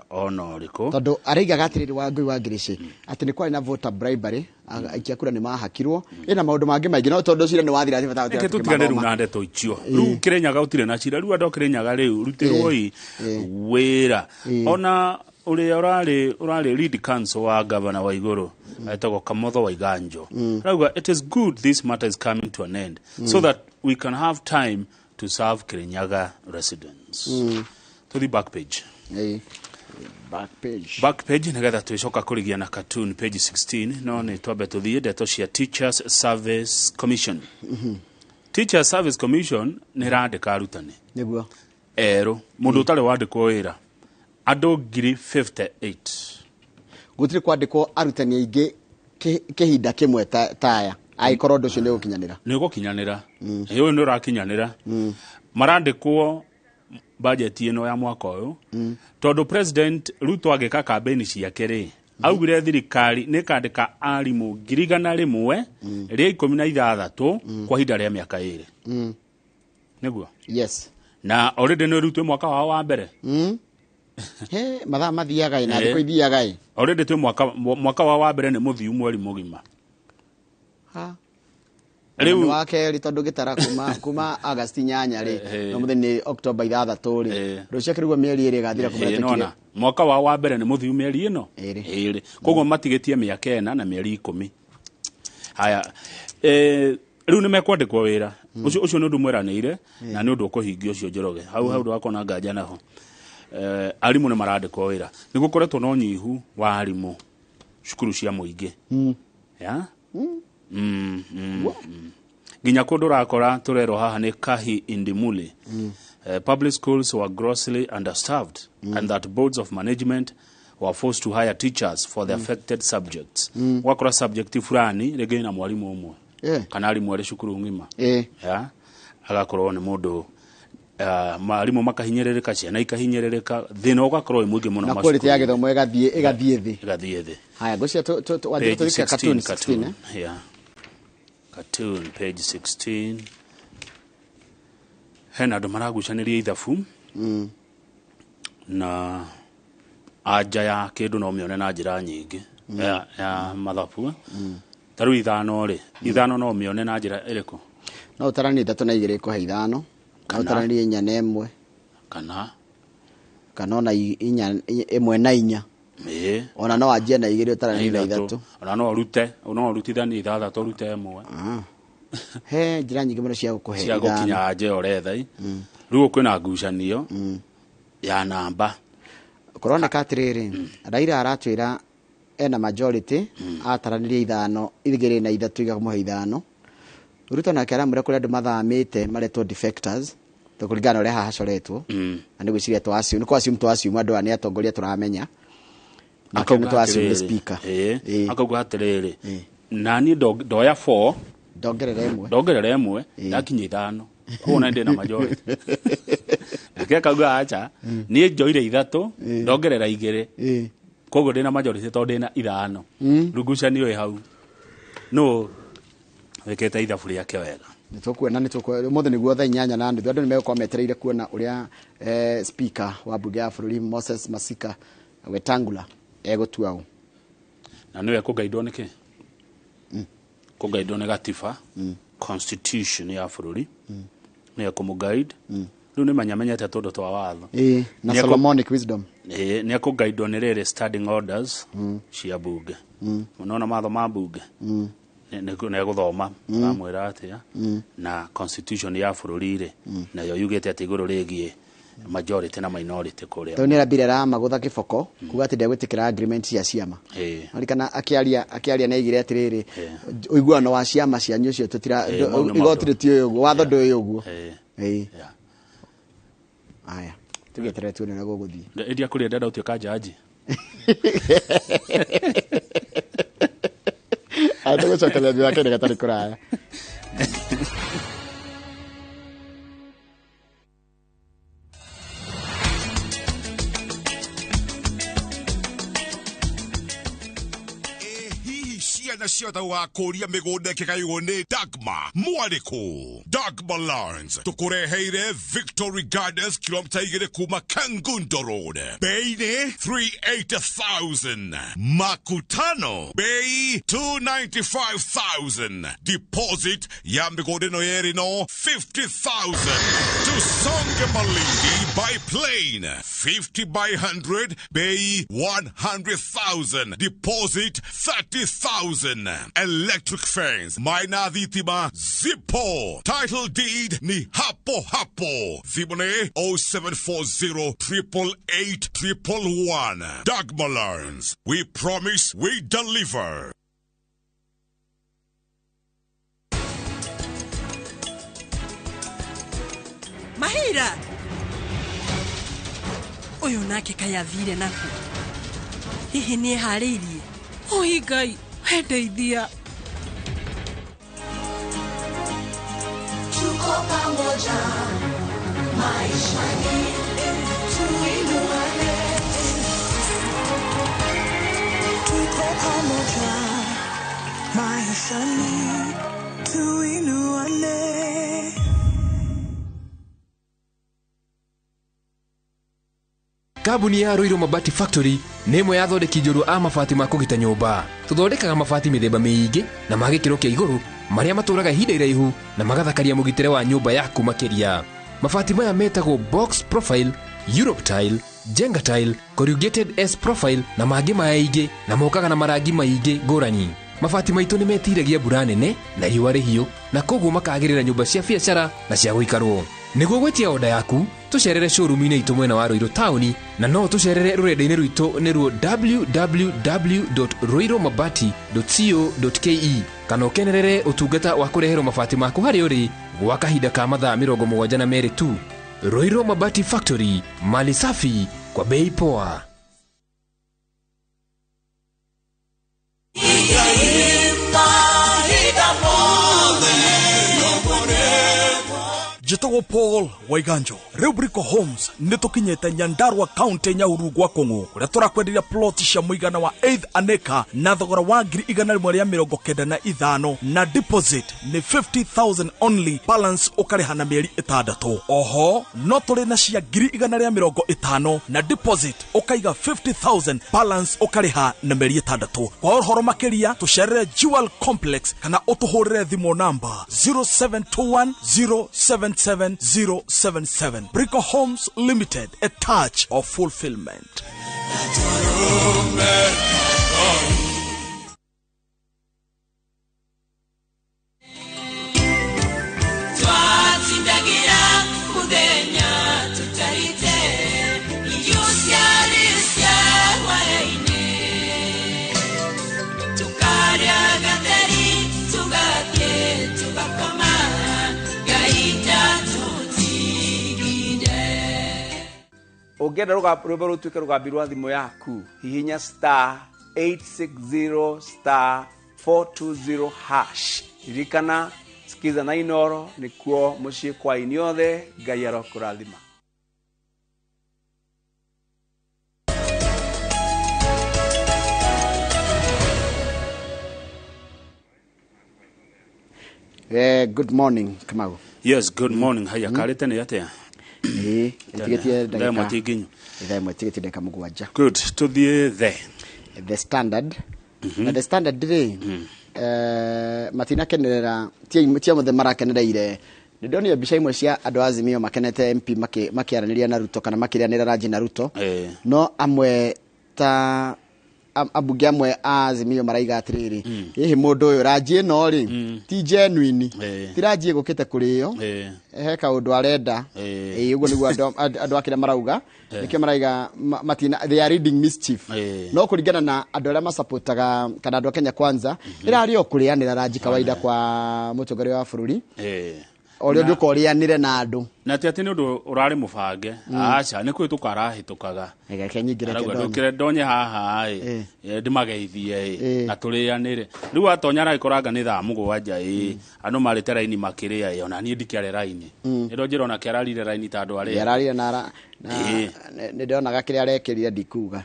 ona ũrĩkũ. Tondũ araigaga atĩrĩrĩ Wangũi wa Ngĩrĩci atĩ nĩ kwarĩ na voter bribery, aikia kura nĩ mahakirwo, ĩna maũndũ mangĩ maingĩ, no tondũ cira nĩ wathira thibatara. Reke tũtigane rĩu na ndeto icio. Rĩu Kĩrĩnyaga gũtirĩ na cira. Rĩu andũ a Kĩrĩnyaga rĩu rutĩrwoi wĩra. Ona ũrĩa ũrarĩ lead counsel wa governor wa Igũrũ etagwo Kamotho wa Iganjo arauga it is good this matter is coming to an end so that we can have time to serve Kirinyaga residents. Tũthi back page. Back page. Back page nigetha twicoka kũrigia na cartoon page 16, no nĩ twambe tũthiĩ ndeto cia Teachers Service Commission. Teachers Service Commission nĩ ĩrandĩka arutani nĩguo erũ, mũndũ ũtarĩ wandĩkwo wĩra, andũ 58,000. Gũtirĩ kwandĩkwo arutani aingĩ kĩhinda kĩmwe taya angĩkorwo ũndũ ũcio nĩ ũgũkinyanĩra. Nĩ ũgũkinyanĩra. Ũyũ nĩ ũrakinyanĩra. Marandĩkwo bajeti ĩno ya mwaka ũyũ tondũ President Ruto agĩka kambĩini ciake rĩ, augire thirikari nĩ ĩkandĩka arimũ 116,000 kwa ihinda rĩa mĩaka 2. Nĩguo? Yes. Na already nĩ rĩu twĩ mwaka wao wa mbere. He mathaa mathiaga ĩ na thikũ ithiaga ĩ. Already twĩ mwaka wao wa mbere nĩ mũthiu mweri mũgima. Ha. Rĩu wa kerĩ tondũ gĩtara kuma August 8 rĩ no mũthenya nĩ October 6 rĩ rũcio kĩrugwo mĩeri ĩrĩ ĩgathira kuma ĩtũkire. Mwaka wa mbere nĩ mũthiu mĩeri ĩno ĩrĩ, koguo matigĩtie mĩaka 4 na mĩeri 10. Haya, rĩu nĩ mekwandĩkwo wĩra ũcio nĩ ũndũ mweranĩire na nĩ ũndũ ũkũhingio ũcio Njoroge. Hau hau ndwakona nganja naho. Arimũ nĩ marandĩkwo wĩra, nĩ gũkoretwo na ũnyihu wa arimũ cukuru cia mũingĩ. Ya nginya kũndũ ũrakora tũrerwo haha nĩ Kahi Indimuli. Public schools were grossly understaffed and that boards of management were forced to hire teachers for the affected subjects. Wakora subject fulani rĩngĩ na mwarimu ũmwe kana arimũ arĩ cukuru ng'ima. Ya agakorwo nĩ mũndũ mwarimu makahinyĩrĩrĩka, ciana ikahinyĩrĩrĩka, thĩna ũgakorwo wĩ mũingĩ mũno na quality ya gĩthomo ĩgathiĩ thĩ. Ĩgathiĩ thĩ. Haya, ngũcia wanjĩra tũthike cartoon 16. Yeah. Cartoon page 16. Hena andũ maragucanĩria ithabu na anja ya kĩndũ no mĩone na njĩra nyingĩ ya mathabu. Ta rĩu 5 rĩ, 5 no mĩone na njĩra ĩrĩkũ? No ũtaranie 3 na 2 ĩkũhe 5, no ũtaranie 4 na 1, kana ona 1 na 4. Ona no anjie na 2 ũtaranie na 3. Ona no ũrute, no ũrutithanie 6 ũrute 1. He njĩra nyingĩ mũno cia gũkũhe cia gũkinya anja ũretha. Rĩu kwĩna ngucanio ya namba. Kũroneka atĩrĩrĩ, Raila aratwĩra ena majority ataranĩrie 5 2 na 3 ikamũhe 5. Ruto nake aramwĩra kũrĩa andũ mathamĩte maretwo defectors tũkũringana na ũrĩa haha hacoretwo, na nĩ gwĩciria twaciu nĩ kwaciu twaciu andũ aya nĩ atongoria tũramenya. Akauga nĩ twaciu nĩ speaker. Akauga atĩrĩrĩ, na niĩ ndoya 4 ndongerera 1 ndakinya 5, koguo na ndĩ na majority. Nake akauga acha niĩ njoire 3 ndongerera 2, koguo ndĩ na majority tondũ ndĩ na 5. Rĩu ngucanio ĩ hau no wĩkĩte ithabu rĩake wega. Nĩtũkuona ũmũthĩ nĩguo thaa 8:30 andũ nĩmegũkorwo metereire kuona ũrĩa speaker wa mbunge ya bũrũri Moses Masika Wetangula egũtua ũ. Na nĩwe kũgaidwo nĩkĩ? Kũgaidwo nĩ gatiba, constitution ya bũrũri, nĩwe kũmũguide. Rĩu nĩmanyamenyete tũndũ twa watho. Na Solomonic wisdom. Nĩ ekũgaidwo nĩ rĩrĩ standing orders cia mbunge. Nĩwona matho ma mbunge? Nĩ gũthoma amwĩra atĩa na constitution ya bũrũri rĩ nayo yugĩte atĩ igũrũ rĩgiĩ majority na minority kũrĩa. Tondũ nĩarambire aramagũtha kĩboko kuga atĩ ndegwĩtĩkĩra agreement cia ciama. Arikana akĩaria nĩ aigire atĩrĩrĩ, ũiguano wa ciama cianyu ũcio tũtira igoti rĩtiũĩ ũguo, watho ndũĩ ũguo. Aya, tũgĩeterere tuone ũrĩa gũgũthiĩ. Ĩndia kũrĩa ndenda gũtuĩka jaji. Tũgũcokeria thutha wa kahinda gatarĩ kũraya. Ciana ciothe wakũria mĩgũnda ĩkĩgaywo nĩ Dagma mwarĩkũ. Dagma Lands tũkũreheire Victory Gardens kilomita 2 kuma Kangundo Road, bei nĩ 380,000, makutano bei 295,000, deposit ya mĩgũnda ĩno yerĩ no 50,000. Tusonge Malindi by plane 50 by 100, bei 100,000, deposit 30,000. Electric fence, maina thitima zipo, title deed ni hapo hapo. Thimũ 0740 888 111. Dagma Lands, we promise we deliver. Mahira ũyũ nake kayathire naku, hihi nĩ eharĩirie? Oi Ngai, ndeithia. Tuko pamoja maishani, tuinuane. Tuko pamoja maishani, tuinuane. Kambuni ya Ruiru Mabati Factory nĩ ĩmwe ya athondeki njorua a mabati ma kũgita nyũmba. Tũthondekaga mabati mĩthemba mĩingĩ na ma gĩkĩro kĩa igũrũ Marĩa matũraga ihinda iraihu na magathakaria mũgitĩre wa nyũmba yaku makĩria. Mabati maya metagwo box profile, Europe tile, Jenga tile, corrugated S profile na mangĩ maingĩ, na mokaga na marangi maingĩ ngũrani. Mabati maitũ nĩ metiragia mbura nene na riũa rĩhiũ, na koguo makagĩrĩra nyũmba cia biacara na cia gũikarwo. Nĩguo gwĩtia oda yaku, tũcerere showroom-inĩ itũ mwena wa Ruiru taũni, na no tũcerere rũrenda-inĩ rwitũ nĩruo www.ruirumabati.co.ke, kana ũkenerere ũtungata wa kũreherwo mabati maku harĩa ũrĩ gwa kahinda ka mathaa 72 tu. Ruiru Mabati Factory, mali safi kwa bei poa. Njĩtagwo Paul Waiganjo. Rĩu Brico Homes nĩ tũkinyĩte Nyandarua County, Nyahururu gwa Kũng'ũ, kũrĩa tũrakwenderia plot cia mũigana wa 8 an acre na thogora wa 195,000, na deposit nĩ 50,000 only, balance ũkarĩha na mĩeri 6. Oho no tũrĩ na cia 150,000, na deposit ũkaiga 50,000, balance ũkarĩha na mĩeri 6. Kwa ũhoro makĩria tũcerere Jewel Complex kana ũtũhũrĩre thimũ namba 0721 077 077. Brico Homes Limited, a touch of fulfillment. Twatsindagira muthenya tutarite irio ciarĩ cia hwaĩ-inĩ, tukarĩa gatheri tugathiĩ tugakoma, Ngai ndatũtigire. Ũngĩenda rwĩmbo rũtuĩke rũgambi rwa thimũ yaku, hihinya *860*420#. Ririkana, sikiza na Inoro nĩkuo mũciĩ kwa aini othe. Ngai arokũrathima. Good morning, Kamau. Yes, good morning. Haya, karĩte nĩ atĩa? Ĩĩ, ĩtigĩtie Thaa ĩmwe ndagĩka ti nginyu. Thaa 1 ĩtigĩtie ndagĩka 7. Good, tũthiĩ the The Standard. Na The Standard rĩ, matinakenerera, ti amothe marakenereire. Nĩ ndonire mbica imwe cia andũ a Azimio makenete MP makĩaranĩria na Ruto kana makĩrĩanĩra ranji na Ruto. No amwe ta ambunge amwe a Azimio maraiga atĩrĩrĩ, hihi mũndũ ũyũ ranji ĩno rĩ ti genuine, ti ranji ĩgũkĩte kũrĩo, he kaũndũ arenda. Ĩĩ, ũguo nĩguo andũ a kĩrĩa marauga. Nĩkĩo maraiga matina, they are reading mischief. No kũringana na andũ arĩa masapotaga kana andũ a Kenya Kwanza, ĩrarĩ o kũrĩanĩra ranji kawaida kwa mũtongoria wa bũrũri, o ũrĩa ũngĩũka ũrĩanĩre na andũ. Na ti atĩ nĩ ũndũ ũrarĩ mũbange. Aca, nĩ kũhĩtũka arahĩtũkaga. Reke nyingĩre Arauga, ndonye. ndũkĩre ndonye haha ĩ, ndĩmageithie ĩ, na tũrĩanĩre. Rĩu atonya aragĩkoranga nĩ thaa 7 ĩ, andũ marĩte raini makĩrĩa ĩ, ona niĩ ndikĩare raini. Nĩ njĩra onake ararire raini ta andũ arĩa. Ararire na nĩ ndonaga kĩrĩa arekĩrire ndikuga.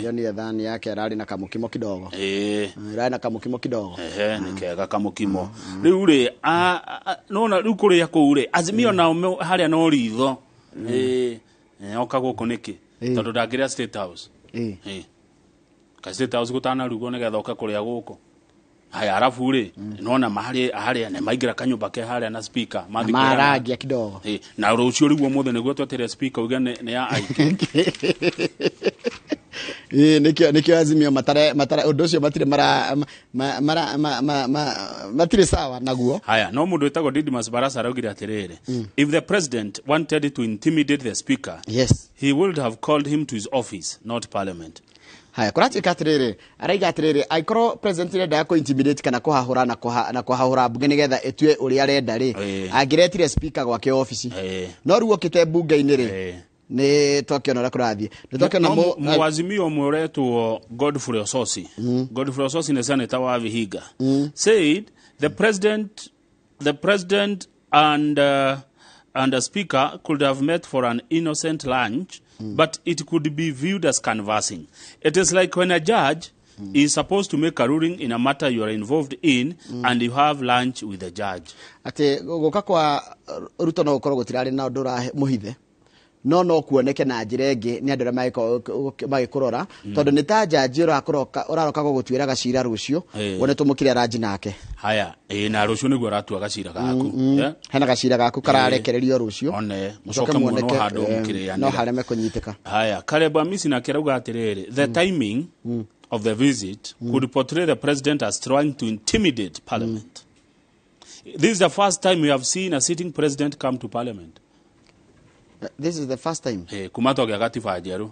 Ndonire thani yake ararĩ na kamũkimo kidogo. Ararĩ na kamũkimo kidogo. Ehe, nĩ kega kamũkimo. Rĩu rĩ, nona rĩu kũrĩa kũu rĩ, Azimio nao harĩa no ritho. Oka gũkũ nĩkĩ? Tondũ ndangĩrĩa State House. Ka State House gũtanarugwo nĩgetha oke kũrĩa gũkũ. Haya, arabu rĩ, nona harĩa nĩ maingĩra kanyũmba ke harĩa na speaker. Mathiĩ Na kũrĩa na marangia kidogo. Na rũciũ rĩu ũmũthĩ nĩguo twetereire speaker uge nĩ ya aingĩ. Nĩkĩo Azimio matare ũndũ ũcio matirĩ mara mara matirĩ sawa naguo. Haya, no mũndũ wĩtagwo Didmus Barasa araugire atĩrĩrĩ, if the president wanted to intimidate the speaker, yes, he would have called him to his office, not parliament. Haya, kũratuĩka atĩrĩrĩ, araiga atĩrĩrĩ, angĩkorwo president nĩendaga kũ intimidate kana kũhahũra na kũhahũra mbunge nĩgetha ĩtue ũrĩa arenda rĩ, angĩretire speaker gwake ofici. No rĩu okĩte mbunge-inĩ rĩ, nĩ twakĩona ũrĩa kũrathiĩ. Nĩ twakĩona Mwazimio ũmwe ũretwo Godfrey Ososi. Godfrey Ososi nĩ senator wa Vihiga. Said the president and the speaker could have met for an innocent lunch, but it could be viewed as canvassing. It is like when a judge is supposed to make a ruling in a matter you are involved in, and you have lunch with the judge. Atĩ gũka kwa Ruto no gũkorwo gũtirarĩ na ũndũ ũramũhithe, No kuoneke na njĩra ĩngĩ nĩ andũ arĩa magĩkorwo magĩkũrora, tondũ nĩ ta njanji ũraroka gũgũtuĩra gacira rũciũ, wone tũmũkĩre aranji nake. Haya, ĩ na rũciũ nĩguo aratua gacira gaku. Hena gacira gaku kararekererio rũciũ. One mũcoke muonwo handũ mũkĩrĩanĩra. No hareme kũnyitĩka. Haya, Caleb Amisi nake arauga atĩrĩrĩ, the timing of the visit could portray the president as trying to intimidate parliament. This is the first time we have seen a sitting president come to parliament. This is the first time. Kuma twagĩa gatiba njerũ,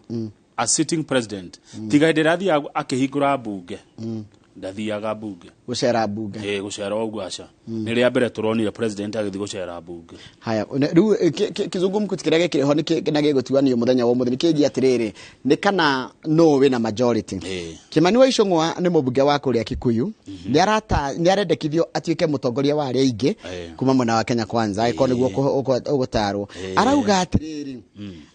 a sitting president, tiga hĩndĩ ĩrĩa athiaga akĩhingũra mbunge, ndathiaga mbunge. Gũcera mbunge. Gũcera ũguo aca. Nĩ rĩa mbere tũronire president agĩthiĩ gũcera mbunge. Haya, rĩu kĩzungumkuti kĩrĩa gĩkĩrĩ ho na gĩgũtuanio mũthenya wa ũmũthĩ nĩ kĩgiĩ atĩrĩrĩ, nĩ kana nũ wĩna majority. Kĩmani wa Icũng'wa nĩ mũmbunge wa kũrĩa Kikuyu, nĩ arendekithio atuĩke mũtongoria wa arĩa aingĩ kuma mwena wa Kenya Kwanza, angĩkorwo nĩguo ũgũtarwo. Arauga atĩrĩrĩ,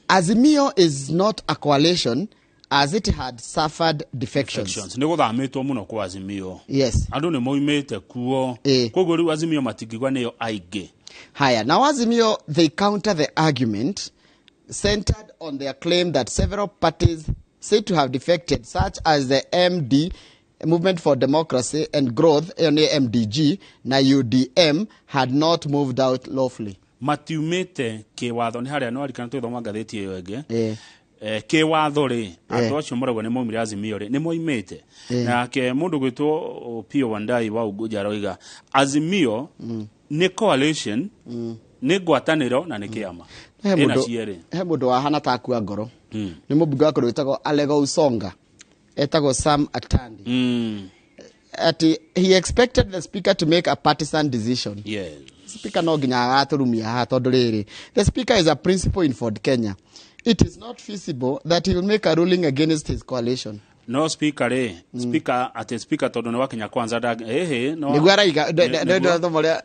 Azimio is not a coalition as it had suffered defections. Defections. Nĩ gũthamĩtwo mũno kwa Azimio. Yes. Andũ nĩ moimĩte kuo, koguo rĩu Azimio matingĩgwa nĩyo aingĩ. Haya, now Azimio, they counter the argument centered on their claim that several parties said to have defected, such as the MD, Movement for Democracy and Growth, ĩyo nĩ MDG, na UDM, had not moved out lawfully. Matiumĩte kĩwatho. Nĩ harĩa no arikana tũgĩthoma ngathĩti ĩyo ĩngĩ. Kĩwatho rĩ, andũ acio marauga nĩ maumire Azimio rĩ, nĩ moimĩte? Nake mũndũ gwĩtwo Opiyo Wandayi wa Unguja aroiga Azimio nĩ coalition, nĩ ngwatanĩro na nĩ kĩama. He Ĩna mũndũ cierĩ. He mũndũ wahana ta akua ngoro. Nĩ mũmbunge wa kũndũ wĩtagwo Alego Usonga, etagwo Sam Atandi. Ati he expected the speaker to make a partisan decision. Speaker no nginya agatũrumia haha, tondũ rĩrĩ, the speaker is a principal in Ford Kenya. It is not feasible that he will make a ruling against his coalition. No speaker rĩ, speaker atĩ speaker tondũ nĩ wa Kenya Kwanza ĩhĩ no. Nĩguo araiga nĩ ũrĩa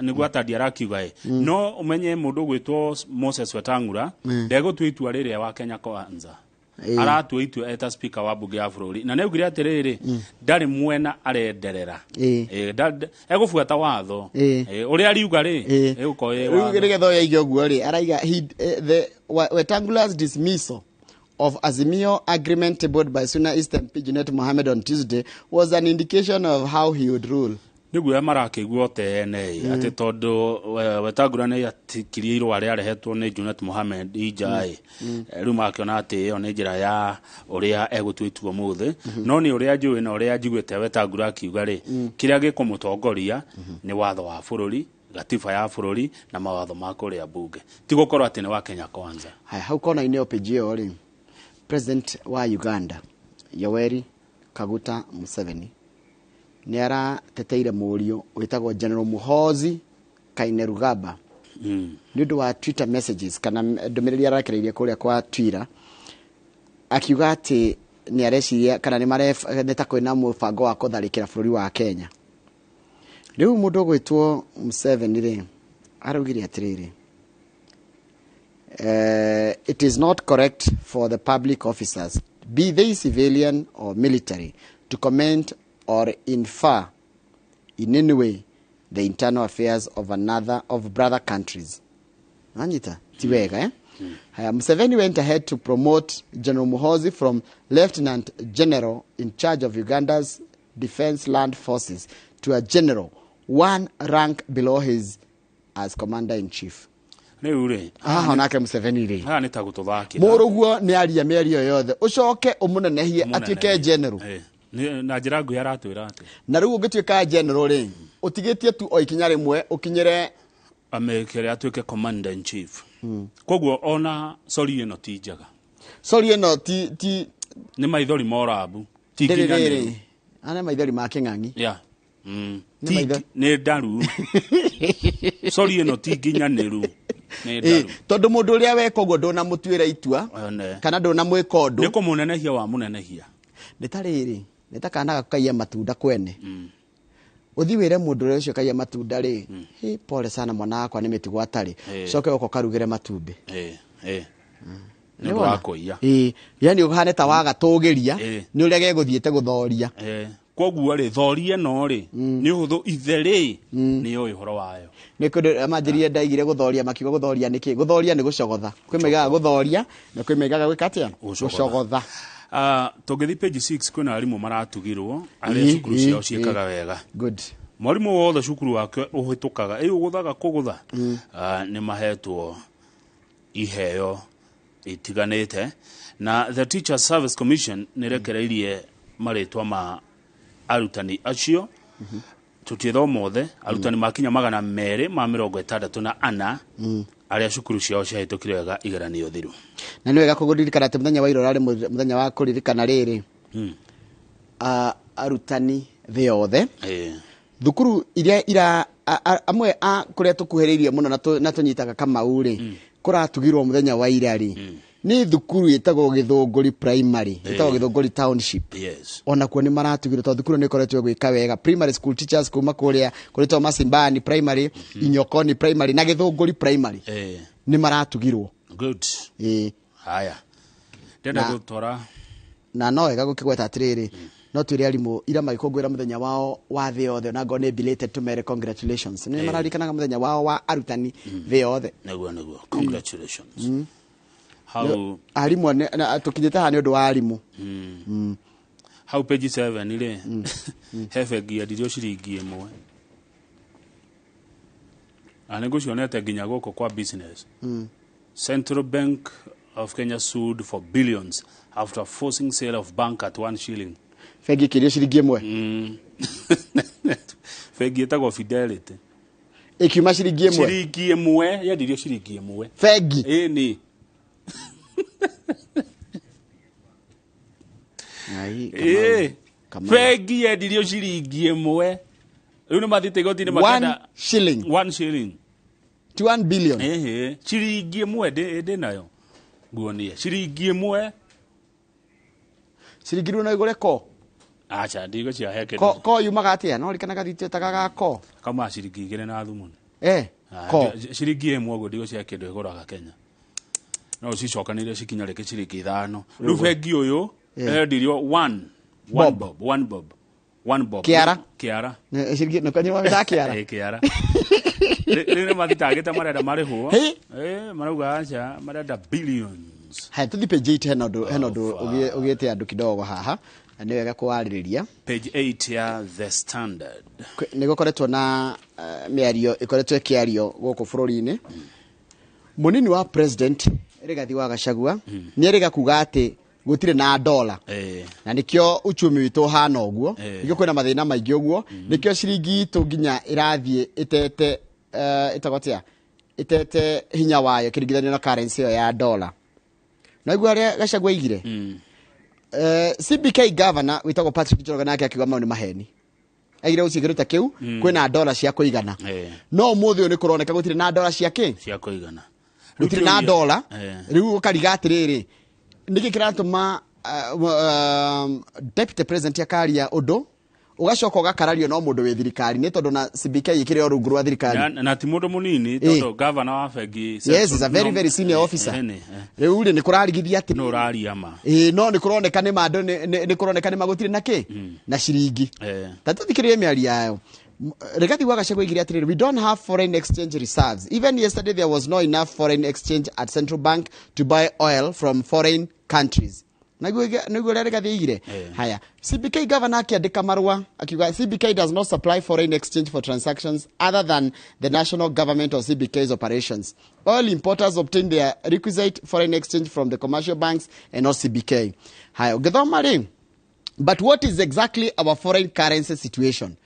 Nĩguo Atandi arakiuga ĩ, no ũmenye mũndũ ũgwĩtwo Moses Wetang'ula ndegũtua itua rĩrĩa wa Kenya Kwanza. Aratua itua eta speaker wa mbunge ya bũrũri, na nĩaugire atĩrĩrĩ, ndarĩ mwena arenderera. Egũbuata watho. Ũrĩa ariuga rĩ, ĩgũkorwo ĩ Rĩu watho. nĩgetha ũyũ aige ũguo rĩ, araiga the Wetangula's dismissal of Azimio agreement tabled by Suna East MP Junet Mohammed on Tuesday was an indication of how he would rule. Nĩguo marakĩigua tene atĩ tondũ Wetangula nĩ atikirie irũa rĩarehetwo nĩ Junet Mohamed inja ĩ, rĩu makĩona atĩ ĩyo nĩ njĩra ya ũrĩa egũtua itua ũmũthĩ. No nĩ ũrĩa njũĩ na ũrĩa njiguĩte Wetangula akiuga rĩ, kĩrĩa gĩkũmũtongoria nĩ watho wa bũrũri, gatiba ya bũrũri na mawatho ma kũrĩa mbunge, ti gũkorwo atĩ nĩ wa Kenya Kwanza. Haya, hau kona-inĩ o page ĩyo rĩ, president wa Uganda Yoweri Kaguta Museveni nĩ arateteire mũriũ wĩtagwo General Muhoozi Kainerugaba nĩ ũndũ wa Twitter messages kana ndũmĩrĩri ararekereirie kũrĩa kwa Twitter, akiuga atĩ nĩ areciria kana nĩ ta kwĩna mũbango wa kũtharĩkĩra bũrũri wa Kenya. Rĩu mũndũ ũgwĩtwo Museveni rĩ, araugire atĩrĩrĩ, "It is not correct for the public officers, be they civilian or military, to comment or infer in any way the internal affairs of another of brother countries." Nanyita ti wega, eh? Haya, Museveni went ahead to promote General Muhoozi from Lieutenant General in charge of Uganda's Defense Land Forces to a general, one rank below his, as commander-in-chief. Rĩu rĩ, Haha onake Museveni rĩ, haha nĩ ta gũtũthakĩra. Mũrũguo nĩ aria mĩario yothe, ũcoke ũmũnenehie atuĩke general. Na njĩra nguhĩ aratwĩra atĩ Na rĩu ũngĩtuĩka general rĩ, ũtigĩtie tu o ikinya rĩmwe ũkinyĩre amekere atuĩke commander in chief. Koguo ona sori ĩno ti njega. Sori ĩno ti Nĩ maithori morabu, ti Rĩrĩ nginyanĩru. rĩrĩ ana maithori ma kĩng'ang'i. Yeah. Nĩ Ti nĩ ndaru, sori ĩno ti nginyanĩru, nĩ ndaru. Tondũ mũndũ ũrĩa weka ũguo ndũnamũtuĩra itua One. kana ndũnamwĩka ũndũ. Nĩ kũmũnenehia wa mũnenehia. Nĩ ta rĩrĩ, nĩ ta kana gaku kaiya matunda kwene, ũthi wĩre mũndũ ũrĩa ũcio kaiya matunda rĩ, "Hĩ, pole sana mwana wakwa, nĩ mĩtugo atarĩ." Coke ũka ũkarugĩre matumbĩ. Nĩ ũndũ wa kũiya. Ĩĩ, yani ũhane ta wagatũgĩria nĩ ũrĩa gegũthiĩte gũthoria. Koguo rĩ, thori ĩno rĩ nĩ ũhũthũ, ithe rĩ nĩ oĩ ũhoro wayo. Nĩ kũndũ manjĩrire ndaigire gũthoria, makiuga gũthoria nĩ kĩ? Gũthoria nĩ gũcogotha. Kwĩ maigaga gũthoria na kwĩ maigaga gwĩka atĩa? Gũcogotha. Tũngĩthiĩ page 6, kwĩna arimũ maratugirwo arĩa cukuru ciao ciĩkaga wega. Good. Mwarimũ wothe cukuru wake ũhĩtũkaga ĩ ũgũthaga kũgũtha, nĩ mahetwo iheo itiganĩte. Na the Teacher Service Commission nĩ rekereirie marĩtwa ma arutani acio. Tũtiĩthoma othe, arutani makinya 264 arĩa cukuru ciao ciahĩtũkire wega igeranio thiru. Na nĩ wega kũririkana atĩ mũthenya wa ira ũrarĩ mũthenya wa kũririkana rĩrĩ, arutani thĩ yothe. Thukuru iria ira amwe a kũrĩa tũkuhĩrĩirie mũno na tũnyitaga Kamau rĩ, kũratugirwo mũthenya wa ira rĩ, nĩ thukuru ĩtagwo Gĩthũngũri Primary, ĩtagwo Gĩthũngũri Township. Onakuo nĩ maratugirwo tondũ thukuru nĩ ĩkoretwo ĩgwĩka wega. Primary school teachers kuma kũrĩa kũrĩtwo Masimbani Primary, Inyokoni Primary na Gĩthũngũri Primary nĩ maratugirwo. Good. Haya, ndenda gũtwara. Na no wega gũkĩgweta atĩrĩrĩ, no twĩre arimũ ira magĩkũngũĩra mũthenya wao wa thĩ yothe, ona ngorwo nĩ belated, tũmere congratulations. Nĩ mararikanaga mũthenya wao wa arutani thĩ yothe. Nĩguo, congratulations. Hau arimũ tũkinyĩte haha nĩ ũndũ wa arimũ. Hau page 7 rĩ, he bengi yendirio ciringi 1, na nĩ ngũcionete nginya gũkũ kwa business. Central Bank of Kenya sued for billions after forcing sale of bank at 1 shilling. Bengi ĩkĩrio ciringi 1? Bengi ĩtagwo Fidelity. Ĩkiuma ciringi 1? Ciringi 1, yendirio ciringi 1. Bengi? Ĩni. Ai, Kamau. Bengi yendirio ciringi 1, rĩu nĩ mathiĩte igoti-inĩ. One Makenda shilling. 1 shilling. Ti 1 billion. Ĩhĩ, ciringi 1 ndĩ nayo, nguonie ciringi 1. Ciringi rĩu no ĩgũre ko? Aca, ndigo cia he Ko kĩndũ. Ko yumaga atĩa? No rikanaga thitwetaga ga ko. Kama ciringi 2 na thumuni. Ko. Ciringi 1 ũguo ndigo cia kĩndũ ĩgũraga Kenya, no cicokanĩire cikinya rĩngĩ ciringi 5. Rĩu bengi ũyũ endirio one one Bob. Bob, one bob, one bob. Kĩara. Kĩara. Ciringi nĩ kanyua wĩtaga kĩara. Ĩ, kĩara. Rĩu nĩ mathitangĩte, marenda marĩhwo. Hĩ? Marauga aca, marenda billions. Haya, tũthiĩ page 8, hena ũndũ ũgĩte andũ kidogo haha na nĩ wega kũwarĩrĩria. Page 8 ya The Standard. Nĩ gũkoretwo na mĩario ĩkoretwo ĩkĩario gũkũ bũrũri-inĩ. Mũnini wa president Rigathi wa Gachagua nĩ erĩga kuga atĩ gũtirĩ na dola, na nĩkĩo uchumi witũ ũhana ũguo, nĩkĩo kwĩna mathĩna maingĩ ũguo, nĩkĩo ciringi itũ nginya ĩrathiĩ ĩtete, ĩtagwo atĩa, ĩtete hinya wayo ĩkĩringithanio na currency ĩyo ya dola. Naigua ũrĩa Gachagua aigire. CBK governor wĩtagwo Patrick Njoroge nake akiuga mau nĩ maheni. Aigire gũciĩkĩro ta kĩu, kwĩna dola cia kũigana, no ũmũthĩ ũyũ nĩ kũroneka gũtirĩ na dola cia kĩ? Cia kũigana. Gũtirĩ na dola. Rĩu ũkariga atĩrĩrĩ, nĩkĩ kĩratũma deputy president akaria ũndũ ũgacoka ũgakarario no mũndũ wĩ thirikari, nĩ tondũ na CBK ĩkĩrĩ o rungu rwa thirikari. Na ti mũndũ mũnini, tondũ governor wa bengi Yes, is a very very senior officer. Rĩu rĩ, nĩ kũrarigithia atĩ no ũraria ma. Ĩĩ, no nĩ kũroneka nĩ ma andũ nĩ kũroneka nĩ ma gũtirĩ na kĩ na ciringi. Ta tũthikĩrĩrie mĩario yayo. Rigathi wa Gachagua aigire atĩrĩrĩ, "We don't have foreign exchange reserves. Even yesterday there was no enough foreign exchange at central bank to buy oil from foreign countries." Naguo nĩguo ũrĩa Rigathi aigire. Haya, CBK governor akĩandĩka marũa akiuga CBK does not supply foreign exchange for transactions other than the national government or CBK's operations. Oil importers obtain their requisite foreign exchange from the commercial banks and not CBK. Haya, ũngĩthoma rĩ, but what is exactly our foreign currency situation?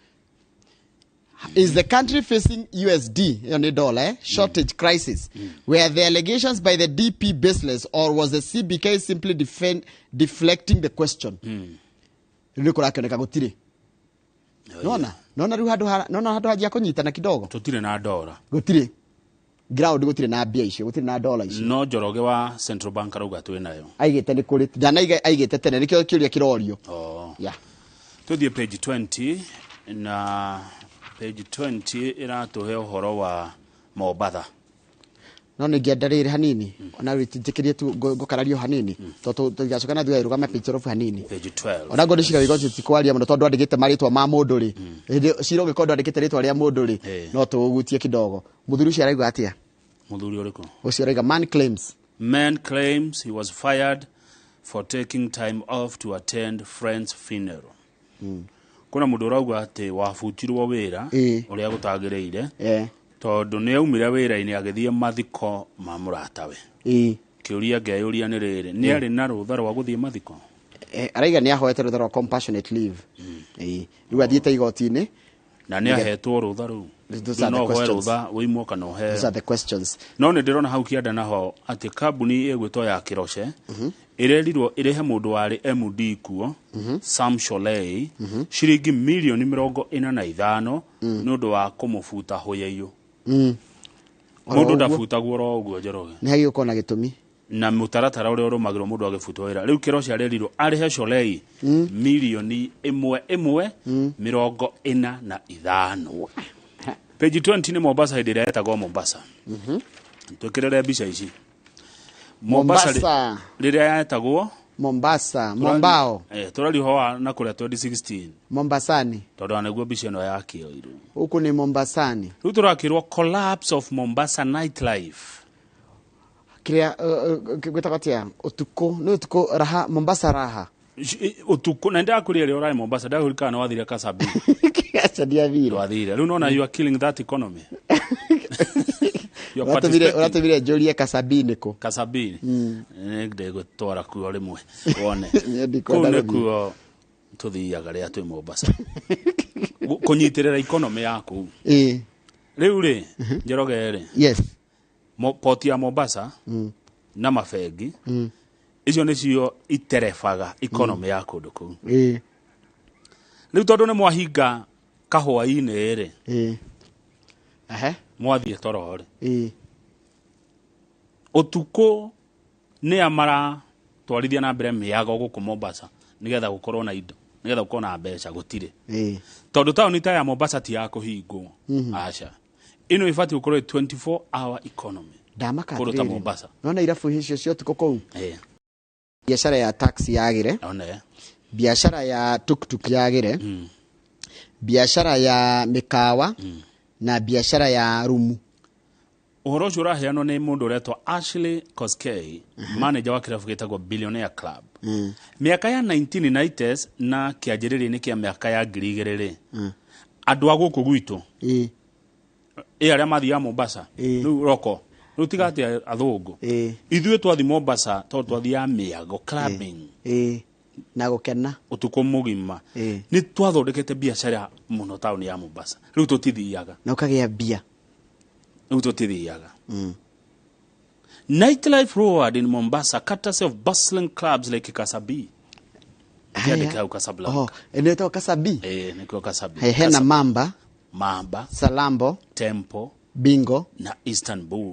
Is the country facing USD, ĩyo nĩ dollar, shortage crisis? Were the allegations by the DP baseless, or was the CBK simply deflecting the question? Rĩu nĩ kũrakĩoneka gũtirĩ. Nona, nona rĩu handũ nona handũ hanjia kũnyitana kidogo. Tũtirĩ na ndora. Gũtirĩ. Ground gũtirĩ na mbia icio, gũtirĩ na dollar icio. No Njoroge wa Central Bank arauga twĩ nayo. Aigĩte nĩ kũrĩ, ndanaiga aigĩte tene, nĩkĩo kĩũria kĩrorio. Oh. Yeah. Tuthiĩ page 20, na page 20 ĩratũhe ũhoro wa Mombatha. No nä ngĩenda rĩrĩ hanini ona wĩtĩkĩrie tu ngũkarario hanini, tondũ tũtigacoka na thutha, rũgame page 12 hanini. Page 12. Ona ngå nä cira igoti ti kwaria mũno, tondũ andĩkĩte marĩtwa ma mũndũ rĩ, hĩndĩ cira ũngĩkorwo ndwandĩkĩte rĩtwa rĩa mũndũ rĩ, no tũũgutie kidogo. Mũthuri ũcio arauga atĩa? Mũthuri ũrĩkũ? Ũcio arauga man claims. Man claims he was fired for taking time off to attend friend's funeral. Kuna mũndũ ũrauga atĩ wabutirwo wĩra ũrĩa gũtagĩrĩire, tondũ nĩ aumire wĩra-inĩ agĩthiĩ mathiko ma mũratawe. Kĩũria ngeyũria nĩ rĩrĩ, nĩ arĩ na rũtha rwa gũthiĩ mathiko? Araiga nĩ ahoete rũtha rwa compassionate leave. Rĩu athiĩte igoti-inĩ. Na nĩ ahetwo rũtha rũu? Those are No the ũhoe questions. rũtha wĩimwo kana ũheo? Those are the questions. No nĩ ndĩrona hau kĩanda naho atĩ kambuni ĩgwĩtwo ya Kĩroce ĩrerirwo ĩrĩhe mũndũ warĩ MD kuo, Sam Sholei, ciringi mirioni 45 nĩ ũndũ wa kũmũbuta hũyaiyo. Oro Mũndũ ũguo. ndabutagwo oro ũguo, Njoroge. Nĩ hagĩ gũkorwo na gĩtũmi. Na mũtaratara ũrĩa ũrũmagĩrwo mũndũ agĩbutwo wĩra. Rĩu Kĩroce arerirwo arĩhe Sholei mirioni ĩmwe ĩmwe 45. Page 20 nĩ Mombasa, hĩndĩ ĩrĩa yetagwo Mombasa. Twĩkĩrĩre mbica ici. Mombasa Mombasa. Rĩrĩa yetagwo Mombasa Mombao. Tũraria ũhoro wa na kũrĩa 2016. Mombasani. Tondũ ona nĩguo mbica ĩno yakĩoirwo. Huku ni Mombasani. Rĩu tũrakĩrwo collapse of Mombasa nightlife. Kĩrĩa gwĩtagwo atĩa, ũtukũ nĩ ũtukũ, raha Mombasa, raha. Ũtukũ na ndakũria rĩrĩa ũrarĩ Mombasa, ndakũria kana wathire Kasabi? Aca, ndiathire. Ndwathire. Rĩu nona you are killing that economy. You are Ũratũmire participating. Ũratũmire njũrie Kasabi nĩkũ? Kasabi ndĩgũtwara kuo rĩmwe wone. Niĩ Kũu ndikwenda gũthiĩ. nĩkuo tũthiaga rĩrĩa twĩ Mombasa kũnyitĩrĩra economy yaku. Rĩu rĩ, Njoroge rĩ, port ya Mombasa na mabengi, icio nĩcio iterebaga economy ya kũndũ kũu. Rĩu tondũ nĩ mwahinga kahũa-inĩ rĩ, Ehe. Mwathiĩ toro rĩ, ũtukũ nĩ a maratwarithia na mbere mĩago gũkũ Mombasa nĩgetha gũkorwo na indo, nĩgetha gũkorwo na mbeca? Gũtirĩ, tondũ taũni ta ya Mombasa ti ya kũhingwo. Aca, ĩno ĩbatiĩ gũkorwo ĩ 24 hour economy. Ndamaka Kũndũ ta atĩrĩrĩ. Mombasa. Nona irabu icio cia ũtukũ kũu, biacara ya taxi yagĩre, One. biacara ya tuktuk yagĩre, biacara ya mĩkawa na biacara ya rumu. Ũhoro ũcio ũraheanwo nĩ mũndũ ũretwo Ashley Koskei, manager wa kĩrabu gĩtagwo Billionaire Club. Mĩaka ya 1990s na kĩanjĩrĩria-inĩ kĩa mĩaka ya 2000 rĩ, andũ a gũkũ gwitũ ĩ arĩa mathiaga Mombasa rĩu roko rĩu, tiga atĩ athũngũ, ithuĩ twathi Mombasa tondũ twathiaga mĩago, clubbing, Na gũkena ũtukũ mũgima, nĩ twathondekete biacara mũno taũni ya Mombasa. Rĩu tũtithiaga. Na ũkagĩa mbia. Rĩu tũtithiaga. Nightlife roared in Mombasa courtesy of bustling clubs like Kasabi. Kĩandĩke hau Casablanca. Oh, ĩno ĩtagwo Kasabi. Eh, nĩkuo Kasabi. Hena Mamba, Mamba, Salambo, Tempo Bingo na Istanbul.